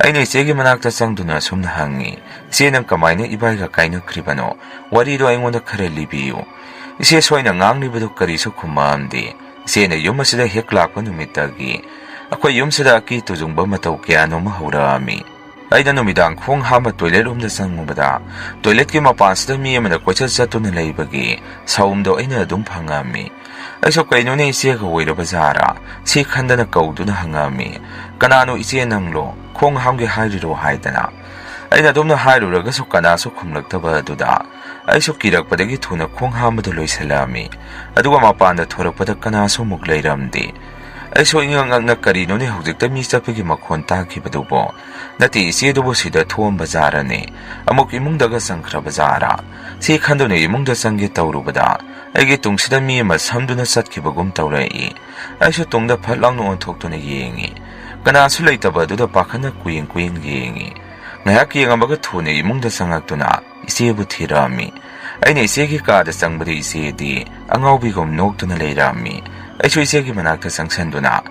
ꯑꯩꯅ ꯏꯆꯦꯒꯤ ꯃꯅꯥꯛꯇ ꯆꯪꯗꯨꯅ ꯑꯁꯨꯝꯅ ꯍꯪꯉꯤ, "ꯏꯆꯦ, ꯅꯪ ꯀꯃꯥꯏꯅ ꯏꯕꯥꯏꯒ ꯀꯥꯏꯅꯈ꯭ꯔꯤꯕꯅꯣ? ꯋꯥꯔꯤꯗꯣ ꯑꯩꯉꯣꯟꯗ ꯈꯔ ꯂꯤꯕꯤꯌꯨ꯫" ꯏꯆꯦ ꯁꯣꯏꯅ ꯉꯥꯡꯂꯤꯕꯗꯨ ꯀꯔꯤꯁꯨ ꯈꯨꯝꯃꯛꯑꯝꯗꯦ꯫ ꯏꯆꯦꯅ ꯌꯨꯝ ꯑꯁꯤꯗ ꯍꯦꯛ ꯂꯥꯛꯄ ꯅꯨꯃꯤꯠꯇꯒꯤ ꯑꯩꯈꯣꯏ ꯌꯨꯝꯁꯤꯗ ꯑꯀꯤ ꯇꯨꯖꯨꯡꯕ ꯃꯇꯧ ꯀꯌꯥꯅꯣꯃ ꯍꯧꯔꯛꯑꯝꯃꯤ꯫ ꯑꯩꯅ ꯅꯨꯃꯤꯗꯥꯡ ꯈꯣꯡ ꯍꯥꯝꯕ ꯇꯣꯏꯂꯦꯠ ꯔꯨꯝꯗ ꯆꯪꯉꯨꯕꯗ, ꯇꯣꯏꯂꯦꯠꯀꯤ ꯃꯄꯥꯟꯁꯤꯗ ꯃꯤ ꯑꯃꯅ ꯀꯣꯏꯆꯠ ꯆꯠꯇꯨꯅ ꯂꯩꯕꯒꯤ ꯁꯥꯎꯝꯗꯣ ꯑꯩꯅ ꯑꯗꯨꯝ ꯐꯪꯉꯝꯃꯤ꯫ ꯑꯩꯁꯨ ꯀꯩꯅꯣꯅꯦ, ꯏꯆꯦꯒ ꯑꯣꯏꯔꯕ ꯖꯥꯔꯥ ꯁꯤ ꯈꯟꯗꯅ ꯀꯧꯗꯨꯅ ꯍꯪꯉꯝꯃꯤ, "ꯀꯅꯥꯅꯣ ꯏꯆꯦ ꯅꯪꯂꯣ? ꯈꯣꯡ ꯍꯥꯝꯒꯦ ꯍꯥꯏꯔꯤꯔꯣ?" ꯍꯥꯏꯗꯅ꯫ ꯑꯩꯅ ꯑꯗꯨꯝꯅ ꯍꯥꯏꯔꯨꯔꯒꯁꯨ ꯀꯅꯥꯁꯨ ꯈꯨꯝꯂꯛꯇꯕ ꯑꯗꯨꯗ ꯑꯩꯁꯨ ꯀꯤꯔꯛꯄꯗꯒꯤ ꯊꯨꯅ ꯈꯣꯡ ꯍꯥꯝꯕꯗꯨ ꯂꯣꯏꯁꯤꯜꯂꯛꯑꯝꯃꯤ꯫ ꯑꯗꯨꯒ ꯃꯄꯥꯟꯗ ꯊꯣꯔꯛꯄꯗ ꯀꯅꯥꯁꯨ ꯑꯃꯨꯛ ꯂꯩꯔꯝꯗꯦ꯫ ꯑꯩꯁꯨ ꯏꯉꯛ ꯉꯛꯅ ꯀꯔꯤꯅꯣꯅꯦ ꯍꯧꯖꯤꯛꯇ ꯃꯤ ꯆꯠꯄꯒꯤ ꯃꯈꯣꯟ ꯇꯥꯈꯤꯕꯗꯨꯕꯣ? ꯅꯠꯇꯦ, ꯏꯆꯦꯗꯨꯕꯨ ꯁꯤꯗ ꯊꯣꯛꯑꯝꯕ ꯖꯥꯔꯅꯦ? ꯑꯃꯨꯛ ꯏꯃꯨꯡꯗꯒ ꯆꯪꯈ꯭ꯔꯕ ꯖꯥꯔ? ꯁꯤ ꯈꯟꯗꯨꯅ ꯏꯃꯨꯡꯗ ꯆꯪꯒꯦ ꯇꯧꯔꯨꯕꯗ ꯑꯩꯒꯤ ꯇꯨꯡꯁꯤꯗ ꯃꯤ ꯑꯃ ꯁꯝꯗꯨꯅ ꯆꯠꯈꯤꯕꯒꯨꯝ ꯇꯧꯔꯛꯏ꯫ ꯑꯩꯁꯨ ꯇꯨꯡꯗ ꯐꯠ ꯂꯥꯎꯅ ꯑꯣꯟꯊꯣꯛꯇꯨꯅ ꯌꯦꯡꯉꯤ꯫ ꯀꯅꯥꯁꯨ ꯂꯩꯇꯕ ꯑꯗꯨꯗ ꯄꯥꯈꯠꯅ ꯀꯨꯌꯦꯡ ꯀꯨꯌꯦꯡ ꯌꯦꯡꯉꯤ꯫ ꯉꯥꯏꯍꯥꯛ ꯌꯦꯡꯉꯝꯃꯒ ꯊꯨꯅ ꯏꯃꯨꯡꯗ ꯆꯪꯉꯛꯇꯨꯅ ꯏꯆꯦꯕꯨ ꯊꯤꯔꯛꯑꯝꯃꯤ꯫ ꯑꯩꯅ ꯏꯆꯦꯒꯤ ꯀꯥꯗ ꯆꯪꯕꯗ ꯏꯆꯦꯗꯤ ꯑꯉꯥꯎꯕꯤꯒꯨꯝ ꯅꯣꯛꯇꯨꯅ ꯂꯩꯔꯝꯃꯤ꯫ ꯑꯩꯁꯨ ꯏꯆꯦꯒꯤ ꯃꯅꯥꯛꯇ ꯆꯪꯁꯟꯗꯨꯅ,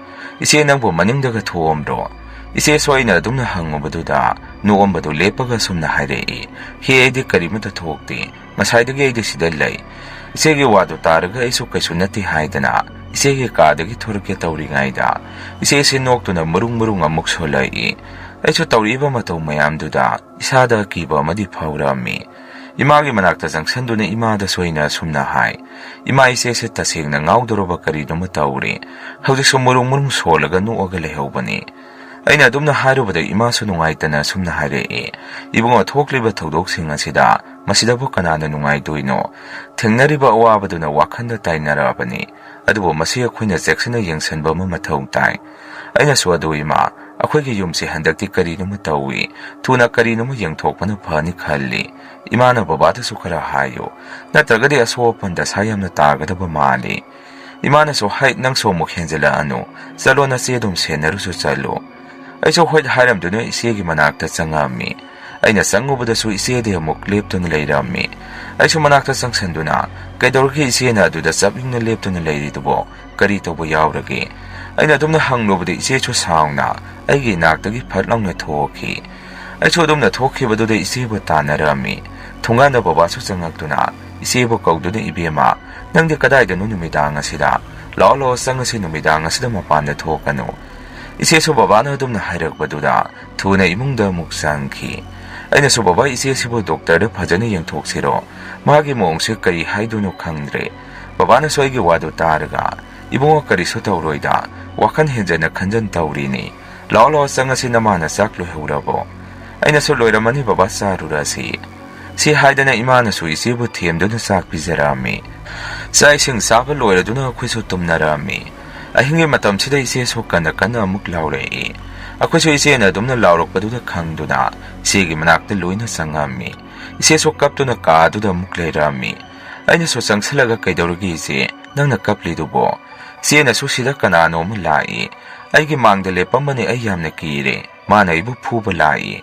"ꯏꯆꯦ, ꯅꯪꯕꯨ ꯃꯅꯤꯡꯗꯒ ꯊꯣꯛꯑꯝꯕ꯭ꯔꯣ?" ꯏꯆꯦꯁꯨ ꯑꯩꯅ ꯑꯗꯨꯝꯅ ꯍꯪꯉꯨꯕꯗꯨꯗ ꯅꯣꯛꯑꯝꯕꯗꯨ ꯂꯦꯞꯄꯒ ꯁꯨꯝꯅ ꯍꯥꯏꯔꯛꯏ, "ꯍꯦ, ꯑꯩꯗꯤ ꯀꯔꯤꯃꯠꯇ ꯊꯣꯛꯇꯦ꯫ ꯉꯁꯥꯏꯗꯒꯤ ꯑꯩꯗꯤ ꯁꯤꯗ ꯂꯩ꯫" ꯏꯆꯦꯒꯤ ꯋꯥꯗꯨ ꯇꯥꯔꯒ ꯑꯩꯁꯨ ꯀꯩꯁꯨ ꯅꯠꯇꯦ ꯍꯥꯏꯗꯅ ꯏꯆꯦꯒꯤ ꯀꯥꯗꯒꯤ ꯊꯣꯔꯛꯀꯦ ꯇꯧꯔꯤꯉꯩꯗ ꯏꯆꯦꯁꯤ ꯅꯣꯛꯇꯨꯅ ꯃꯔꯨꯡ ꯃꯔꯨꯡ ꯑꯃꯨꯛ ꯁꯣꯜꯂꯛꯏ꯫ ꯑꯩꯁꯨ ꯇꯧꯔꯛꯏꯕ ꯃꯇꯧ ꯃꯌꯥꯝꯗꯨꯗ ꯏꯁꯥꯗ ꯑꯀꯤꯕ ꯑꯃꯗꯤ ꯐꯥꯎꯔꯛꯑꯝꯃꯤ꯫ ꯏꯃꯥꯒꯤ ꯃꯅꯥꯛꯇ ꯆꯪꯁꯟꯗꯨꯅ ꯏꯃꯥꯗꯁꯨ ꯑꯩꯅ ꯑꯁꯨꯝꯅ ꯍꯥꯏ, "ꯏꯃꯥ, ꯏꯆꯦꯁꯦ ꯇꯁꯦꯡꯅ ꯉꯥꯎꯗꯧꯔꯕ ꯀꯔꯤꯅꯣꯃ ꯇꯧꯔꯦ꯫ ꯍꯧꯖꯤꯛꯁꯨ ꯃꯨꯔꯨꯝ ꯃꯨꯔꯨꯝ ꯁꯣꯜꯂꯒ ꯅꯣꯛꯑꯒ ꯂꯩꯍꯧꯕꯅꯤ꯫" ꯑꯩꯅ ꯑꯗꯨꯝꯅ ꯍꯥꯏꯔꯨꯕꯗ ꯏꯃꯥꯁꯨ ꯅꯨꯡꯉꯥꯏꯇꯅ ꯑꯁꯨꯝꯅ ꯍꯥꯏꯔꯛꯏ, "ꯏꯕꯨꯡꯉꯣ, ꯊꯣꯛꯂꯤꯕ ꯊꯧꯗꯣꯛꯁꯤꯡ ꯑꯁꯤꯗ ꯃꯁꯤꯗꯕꯨ ꯀꯅꯥꯅ ꯅꯨꯡꯉꯥꯏꯗꯣꯏꯅꯣ? ꯊꯦꯡꯅꯔꯤꯕ ꯑꯋꯥꯕꯗꯨꯅ ꯋꯥꯈꯜꯗ ꯇꯥꯏꯅꯔꯛꯑꯕꯅꯤ꯫ ꯑꯗꯨꯕꯨ ꯃꯁꯤ ꯑꯩꯈꯣꯏꯅ ꯆꯦꯛꯁꯤꯟꯅ ꯌꯦꯡꯁꯤꯟꯕ ꯑꯃ ꯃꯊꯧ ꯇꯥꯏ꯫" ꯑꯩꯅꯁꯨ, "ꯑꯗꯨ ꯏꯃꯥ, ꯑꯩꯈꯣꯏꯒꯤ ꯌꯨꯝꯁꯤ ꯍꯟꯗꯛꯇꯤ ꯀꯔꯤꯅꯣꯃ ꯇꯧꯏ꯫ ꯊꯨꯅ ꯀꯔꯤꯅꯣꯃ ꯌꯦꯡꯊꯣꯛꯄꯅ ꯐꯅꯤ ꯈꯜꯂꯤ꯫ ꯏꯃꯥꯅ ꯕꯕꯥꯗꯁꯨ ꯈꯔ ꯍꯥꯏꯌꯨ꯫ ꯅꯠꯇ꯭ꯔꯒꯗꯤ ꯑꯁꯣꯛ ꯑꯄꯟ ꯗꯁꯥ ꯌꯥꯝꯅ ꯇꯥꯒꯗꯕ ꯃꯥꯜꯂꯤ꯫" ꯏꯃꯥꯅꯁꯨ, "ꯍꯩ, ꯅꯪꯁꯨ ꯑꯃꯨꯛ ꯍꯦꯟꯖꯤꯜꯂꯛꯑꯅꯨ꯫ ꯆꯠꯂꯣ, ꯅꯆꯦ ꯑꯗꯨꯝ ꯁꯦꯟꯅꯔꯨꯁꯨ ꯆꯠꯂꯨ꯫" ꯑꯩꯁꯨ ꯍꯣꯏ ꯍꯥꯏꯔꯝꯗꯨꯅ ꯏꯆꯦꯒꯤ ꯃꯅꯥꯛꯇ ꯆꯪꯉꯛꯑꯝꯃꯤ꯫ ꯑꯩꯅ ꯆꯪꯉꯨꯕꯗꯁꯨ ꯏꯆꯦꯗꯤ ꯑꯃꯨꯛ ꯂꯦꯞꯇꯨꯅ ꯂꯩꯔꯝꯃꯤ꯫ ꯑꯩꯁꯨ ꯃꯅꯥꯛꯇ ꯆꯪꯁꯟꯗꯨꯅ, "ꯀꯩꯗꯧꯔꯒꯦ ꯏꯆꯦꯅ ꯑꯗꯨꯗ ꯆꯞ ꯌꯨꯡꯅ ꯂꯦꯞꯇꯨꯅ ꯂꯩꯔꯤꯗꯨꯕꯣ? ꯀꯔꯤ ꯇꯧꯕ ꯌꯥꯎꯔꯒꯦ?" ꯑꯩꯅ ꯑꯗꯨꯝꯅ ꯍꯪꯂꯨꯕꯗ ꯏꯆꯦꯁꯨ ꯁꯥꯎꯅ ꯑꯩꯒꯤ ꯏꯅꯥꯛꯇꯒꯤ ꯐꯠ ꯂꯥꯎꯅ ꯊꯣꯛꯈꯤ꯫ ꯑꯩꯁꯨ ꯑꯗꯨꯝꯅ ꯊꯣꯛꯈꯤꯕꯗꯨꯗ ꯏꯆꯦꯕꯨ ꯇꯥꯟꯅꯔꯝꯃꯤ꯫ ꯊꯣꯡꯒꯥꯟꯗ ꯕꯕꯥꯁꯨ ꯆꯪꯉꯛꯇꯨꯅ ꯏꯆꯦꯕꯨ ꯀꯧꯗꯨꯅ, "ꯏꯕꯦꯝꯃ, ꯅꯪꯗꯤ ꯀꯗꯥꯏꯗꯅꯣ ꯅꯨꯃꯤꯗꯥꯡ ꯑꯁꯤꯗ? ꯂꯥꯛꯑꯣ, ꯂꯥꯛꯑꯣ, ꯆꯪꯉꯁꯤ, ꯅꯨꯃꯤꯗꯥꯡ ꯑꯁꯤꯗ ꯃꯄꯥꯟꯗ ꯊꯣꯛꯀꯅꯨ꯫" ꯏꯆꯦꯁꯨ ꯕꯕꯥꯅ ꯑꯗꯨꯝꯅ ꯍꯥꯏꯔꯛꯄꯗꯨꯗ ꯊꯨꯅ ꯏꯃꯨꯡꯗ ꯑꯃꯨꯛ ꯆꯪꯈꯤ꯫ ꯑꯩꯅꯁꯨ, "ꯕꯕꯥ, ꯏꯆꯦꯁꯤꯕꯨ ꯗꯣꯛꯇꯔꯗ ꯐꯖꯅ ꯌꯦꯡꯊꯣꯛꯁꯤꯔꯣ? ꯃꯥꯒꯤ ꯃꯑꯣꯡꯁꯦ ꯀꯔꯤ ꯍꯥꯏꯗꯣꯏꯅꯣ ꯈꯪꯗ꯭ꯔꯦ꯫" ꯕꯕꯥꯅꯁꯨ ꯑꯩꯒꯤ ꯋꯥꯗꯨ ꯇꯥꯔꯒ, "ꯏꯕꯨꯡꯉꯣ, ꯀꯔꯤꯁꯨ ꯇꯧꯔꯣꯏꯗ, ꯋꯥꯈꯜ ꯍꯦꯟꯖꯟꯅ ꯈꯟꯖꯟ ꯇꯧꯔꯤꯅꯤ꯫ ꯂꯥꯛꯑꯣ, ꯂꯥꯛꯑꯣ, ꯆꯪꯉꯁꯤ, ꯅꯃꯥꯅ ꯆꯥꯛ ꯂꯣꯏꯍꯧꯔꯕꯣ?" ꯑꯩꯅꯁꯨ, "ꯂꯣꯏꯔꯝꯃꯅꯤ ꯕꯕꯥ, ꯆꯥꯔꯨꯔꯁꯤ꯫" ꯁꯤ ꯍꯥꯏꯗꯅ ꯏꯃꯥꯅꯁꯨ ꯏꯆꯦꯕꯨ ꯊꯦꯝꯗꯨꯅ ꯆꯥꯛ ꯄꯤꯖꯔꯛꯑꯝꯃꯤ꯫ ꯆꯥꯛ ꯏꯁꯤꯡ ꯆꯥꯕ ꯂꯣꯏꯔꯗꯨꯅ ꯑꯩꯈꯣꯏꯁꯨ ꯇꯨꯝꯅꯔꯛꯑꯝꯃꯤ꯫ ꯑꯍꯤꯡꯒꯤ ꯃꯇꯝꯁꯤꯗ ꯏꯆꯦꯁꯨ ꯀꯟꯅ ꯀꯟꯅ ꯑꯃꯨꯛ ꯂꯥꯎꯔꯛꯏ꯫ ꯑꯩꯈꯣꯏꯁꯨ ꯏꯆꯦꯅ ꯑꯗꯨꯝꯅ ꯂꯥꯎꯔꯛꯄꯗꯨꯗ ꯈꯪꯗꯨꯅ ꯏꯆꯦꯒꯤ ꯃꯅꯥꯛꯇ ꯂꯣꯏꯅ ꯆꯪꯉꯝꯃꯤ꯫ ꯏꯆꯦꯁꯨ ꯀꯞꯇꯨꯅ ꯀꯥꯗꯨꯗ ꯑꯃꯨꯛ ꯂꯩꯔꯝꯃꯤ꯫ ꯑꯩꯅꯁꯨ ꯆꯪꯁꯤꯜꯂꯒ, "ꯀꯩꯗꯧꯔꯒꯦ ꯏꯆꯦ? ꯅꯪꯅ ꯀꯞꯂꯤꯗꯨꯕꯣ?" ꯏꯆꯦꯅꯁꯨ, "ꯁꯤꯗ ꯀꯅꯥꯅꯣ ꯑꯃ ꯂꯥꯛꯏ꯫ ꯑꯩꯒꯤ ꯃꯥꯡꯗ ꯂꯦꯞꯄꯝꯕꯅꯤ, ꯑꯩ ꯌꯥꯝꯅ ꯀꯤꯔꯦ꯫ ꯃꯥꯅ ꯑꯩꯕꯨ ꯐꯨꯕ ꯂꯥꯛꯏ꯫"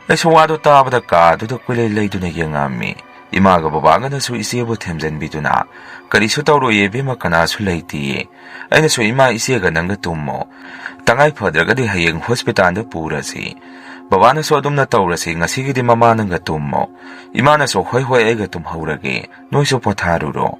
ꯑꯩꯁꯨ ꯋꯥꯗꯨ ꯇꯥꯕꯗ ꯀꯥꯗꯨꯗ ꯀꯣꯏꯂꯩ ꯂꯩꯗꯨꯅ ꯌꯦꯡꯉꯝꯃꯤ꯫ ꯏꯃꯥꯒ ꯕꯕꯥꯒꯅꯁꯨ ꯏꯆꯦꯕꯨ ꯊꯦꯝꯖꯤꯟꯕꯤꯗꯨꯅ, "ꯀꯔꯤꯁꯨ ꯇꯧꯔꯣꯏꯌꯦ ꯏꯕꯦꯝꯃ, ꯀꯅꯥꯁꯨ ꯂꯩꯇꯦꯌꯦ꯫" ꯑꯩꯅꯁꯨ, "ꯏꯃꯥ, ꯏꯆꯦꯒ ꯅꯪꯒ ꯇꯨꯝꯃꯣ꯫ ꯇꯉꯥꯏ ꯐꯗ꯭ꯔꯒꯗꯤ ꯍꯌꯦꯡ ꯍꯣꯁꯄꯤꯇꯥꯜꯗ ꯄꯨꯔꯁꯤ꯫ ꯕꯕꯥꯅꯁꯨ ꯑꯗꯨꯝꯅ ꯇꯧꯔꯁꯤ, ꯉꯁꯤꯒꯤꯗꯤ ꯃꯃꯥ ꯅꯪꯒ ꯇꯨꯝꯃꯣ꯫" ꯏꯃꯥꯅꯁꯨ, "ꯍꯣꯏ, ꯍꯣꯏ, ꯑꯩꯒ ꯇꯨꯝꯍꯧꯔꯒꯦ꯫ ꯅꯣꯏꯁꯨ ꯄꯣꯊꯥꯔꯨꯔꯣ꯫"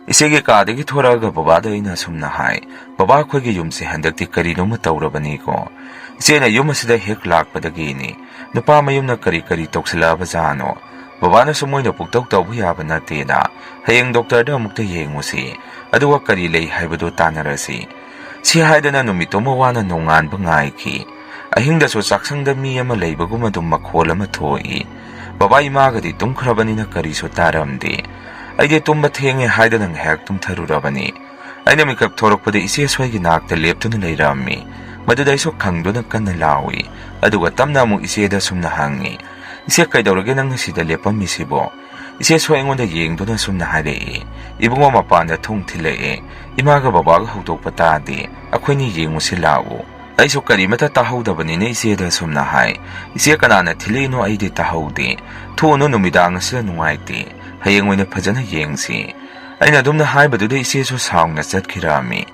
ꯏꯆꯦꯒꯤ ꯀꯥꯗꯒꯤ ꯊꯣꯔꯛꯑꯒ ꯕꯕꯥꯗ ꯑꯩꯅ ꯑꯁꯨꯝꯅ ꯍꯥꯏ, "ꯕꯕꯥ, ꯑꯩꯈꯣꯏꯒꯤ ꯌꯨꯝꯁꯦ ꯍꯟꯗꯛꯇꯤ ꯀꯔꯤꯅꯣꯃ ꯇꯧꯔꯕꯅꯤꯀꯣ꯫ ꯏꯆꯦꯅ ꯌꯨꯝ ꯑꯁꯤꯗ ꯍꯦꯛ ꯂꯥꯛꯄꯗꯒꯤꯅꯤ ꯅꯨꯄꯥ ꯃꯌꯨꯝꯅ ꯀꯔꯤ ꯀꯔꯤ ꯇꯧꯁꯤꯜꯂꯛꯑꯕꯖꯥꯠꯅꯣ꯫ ꯕꯕꯥꯅꯁꯨ ꯃꯣꯏꯅ ꯄꯨꯡꯇꯧ ꯇꯧꯕ ꯌꯥꯕ ꯅꯠꯇꯦꯅ, ꯍꯌꯦꯡ ꯗꯣꯛꯇꯔꯗ ꯑꯃꯨꯛꯇ ꯌꯦꯡꯉꯨꯁꯤ, ꯑꯗꯨꯒ ꯀꯔꯤ ꯂꯩ ꯍꯥꯏꯕꯗꯨ ꯇꯥꯟꯅꯔꯁꯤ꯫" ꯁꯤ ꯍꯥꯏꯗꯅ ꯅꯨꯃꯤꯠꯇꯨꯃ ꯋꯥꯅ ꯅꯣꯡꯉꯥꯟꯕ ꯉꯥꯏꯈꯤ꯫ ꯑꯍꯤꯡꯗꯁꯨ ꯆꯥꯛꯁꯪꯗ ꯃꯤ ꯑꯃ ꯂꯩꯕꯒꯨꯝ ꯑꯗꯨꯝ ꯃꯈꯣꯜ ꯑꯃ ꯊꯣꯛꯏ꯫ ꯕꯕꯥ ꯏꯃꯥꯒꯗꯤ ꯇꯨꯝꯈ꯭ꯔꯕꯅꯤꯅ ꯀꯔꯤꯁꯨ ꯇꯥꯔꯝꯗꯦ꯫ ꯑꯩꯗꯤ ꯇꯨꯝꯕ ꯊꯦꯡꯉꯦ ꯍꯥꯏꯗꯅ ꯉꯥꯏꯍꯥꯛ ꯇꯨꯝꯊꯔꯨꯔꯕꯅꯤ꯫ ꯑꯩꯅ ꯃꯤꯀꯞ ꯊꯣꯔꯛꯄꯗ ꯏꯆꯦꯁꯨ ꯑꯩꯒꯤ ꯅꯥꯛꯇ ꯂꯦꯞꯇꯨꯅ ꯂꯩꯔꯝꯃꯤ꯫ ꯃꯗꯨꯗ ꯑꯩꯁꯨ ꯈꯪꯗꯨꯅ ꯀꯟꯅ ꯂꯥꯎꯏ꯫ ꯑꯗꯨꯒ ꯇꯞꯅ ꯑꯃꯨꯛ ꯏꯆꯦꯗ ꯁꯨꯝꯅ ꯍꯪꯉꯤ, "ꯏꯆꯦ, ꯀꯩꯗꯧꯔꯒꯦ ꯅꯪꯅ ꯁꯤꯗ ꯂꯦꯞꯄꯝꯃꯤꯁꯤꯕꯣ?" ꯏꯆꯦꯁꯨ ꯑꯩꯉꯣꯟꯗ ꯌꯦꯡꯗꯨꯅ ꯁꯨꯝꯅ ꯍꯥꯏꯔꯛꯏ, "ꯏꯕꯨꯡꯉꯣ, ꯃꯄꯥꯟꯗ ꯊꯣꯡ ꯊꯤꯜꯂꯛꯑꯦ꯫ ꯏꯃꯥꯒ ꯕꯕꯥꯒ ꯍꯧꯗꯣꯛꯄ ꯇꯥꯗꯦ꯫ ꯑꯩꯈꯣꯏꯅꯤ ꯌꯦꯡꯉꯨꯁꯤ ꯂꯥꯛꯎ꯫" ꯑꯩꯁꯨ ꯀꯔꯤꯃꯇ ꯇꯥꯍꯧꯗꯕꯅꯤꯅ ꯏꯆꯦꯗ ꯁꯨꯝꯅ ꯍꯥꯏ, "ꯏꯆꯦ, ꯀꯅꯥꯅ ꯊꯤꯜꯂꯛꯏꯅꯣ ꯑꯩꯗꯤ ꯇꯥꯍꯧꯗꯦ꯫ ꯊꯣꯛꯎꯅꯨ, ꯅꯨꯃꯤꯗꯥꯡ ꯑꯁꯤꯗ ꯅꯨꯡꯉꯥꯏꯇꯦ꯫ ꯍꯌꯦꯡ ꯑꯣꯏꯅ ꯐꯖꯅ ꯌꯦꯡꯁꯤ꯫" ꯑꯩꯅ ꯑꯗꯨꯝꯅ ꯍꯥꯏꯕꯗꯨꯗ ꯏꯆꯦꯁꯨ ꯁꯥꯎꯅ ꯆꯠꯈꯤꯔꯝꯃꯤ꯫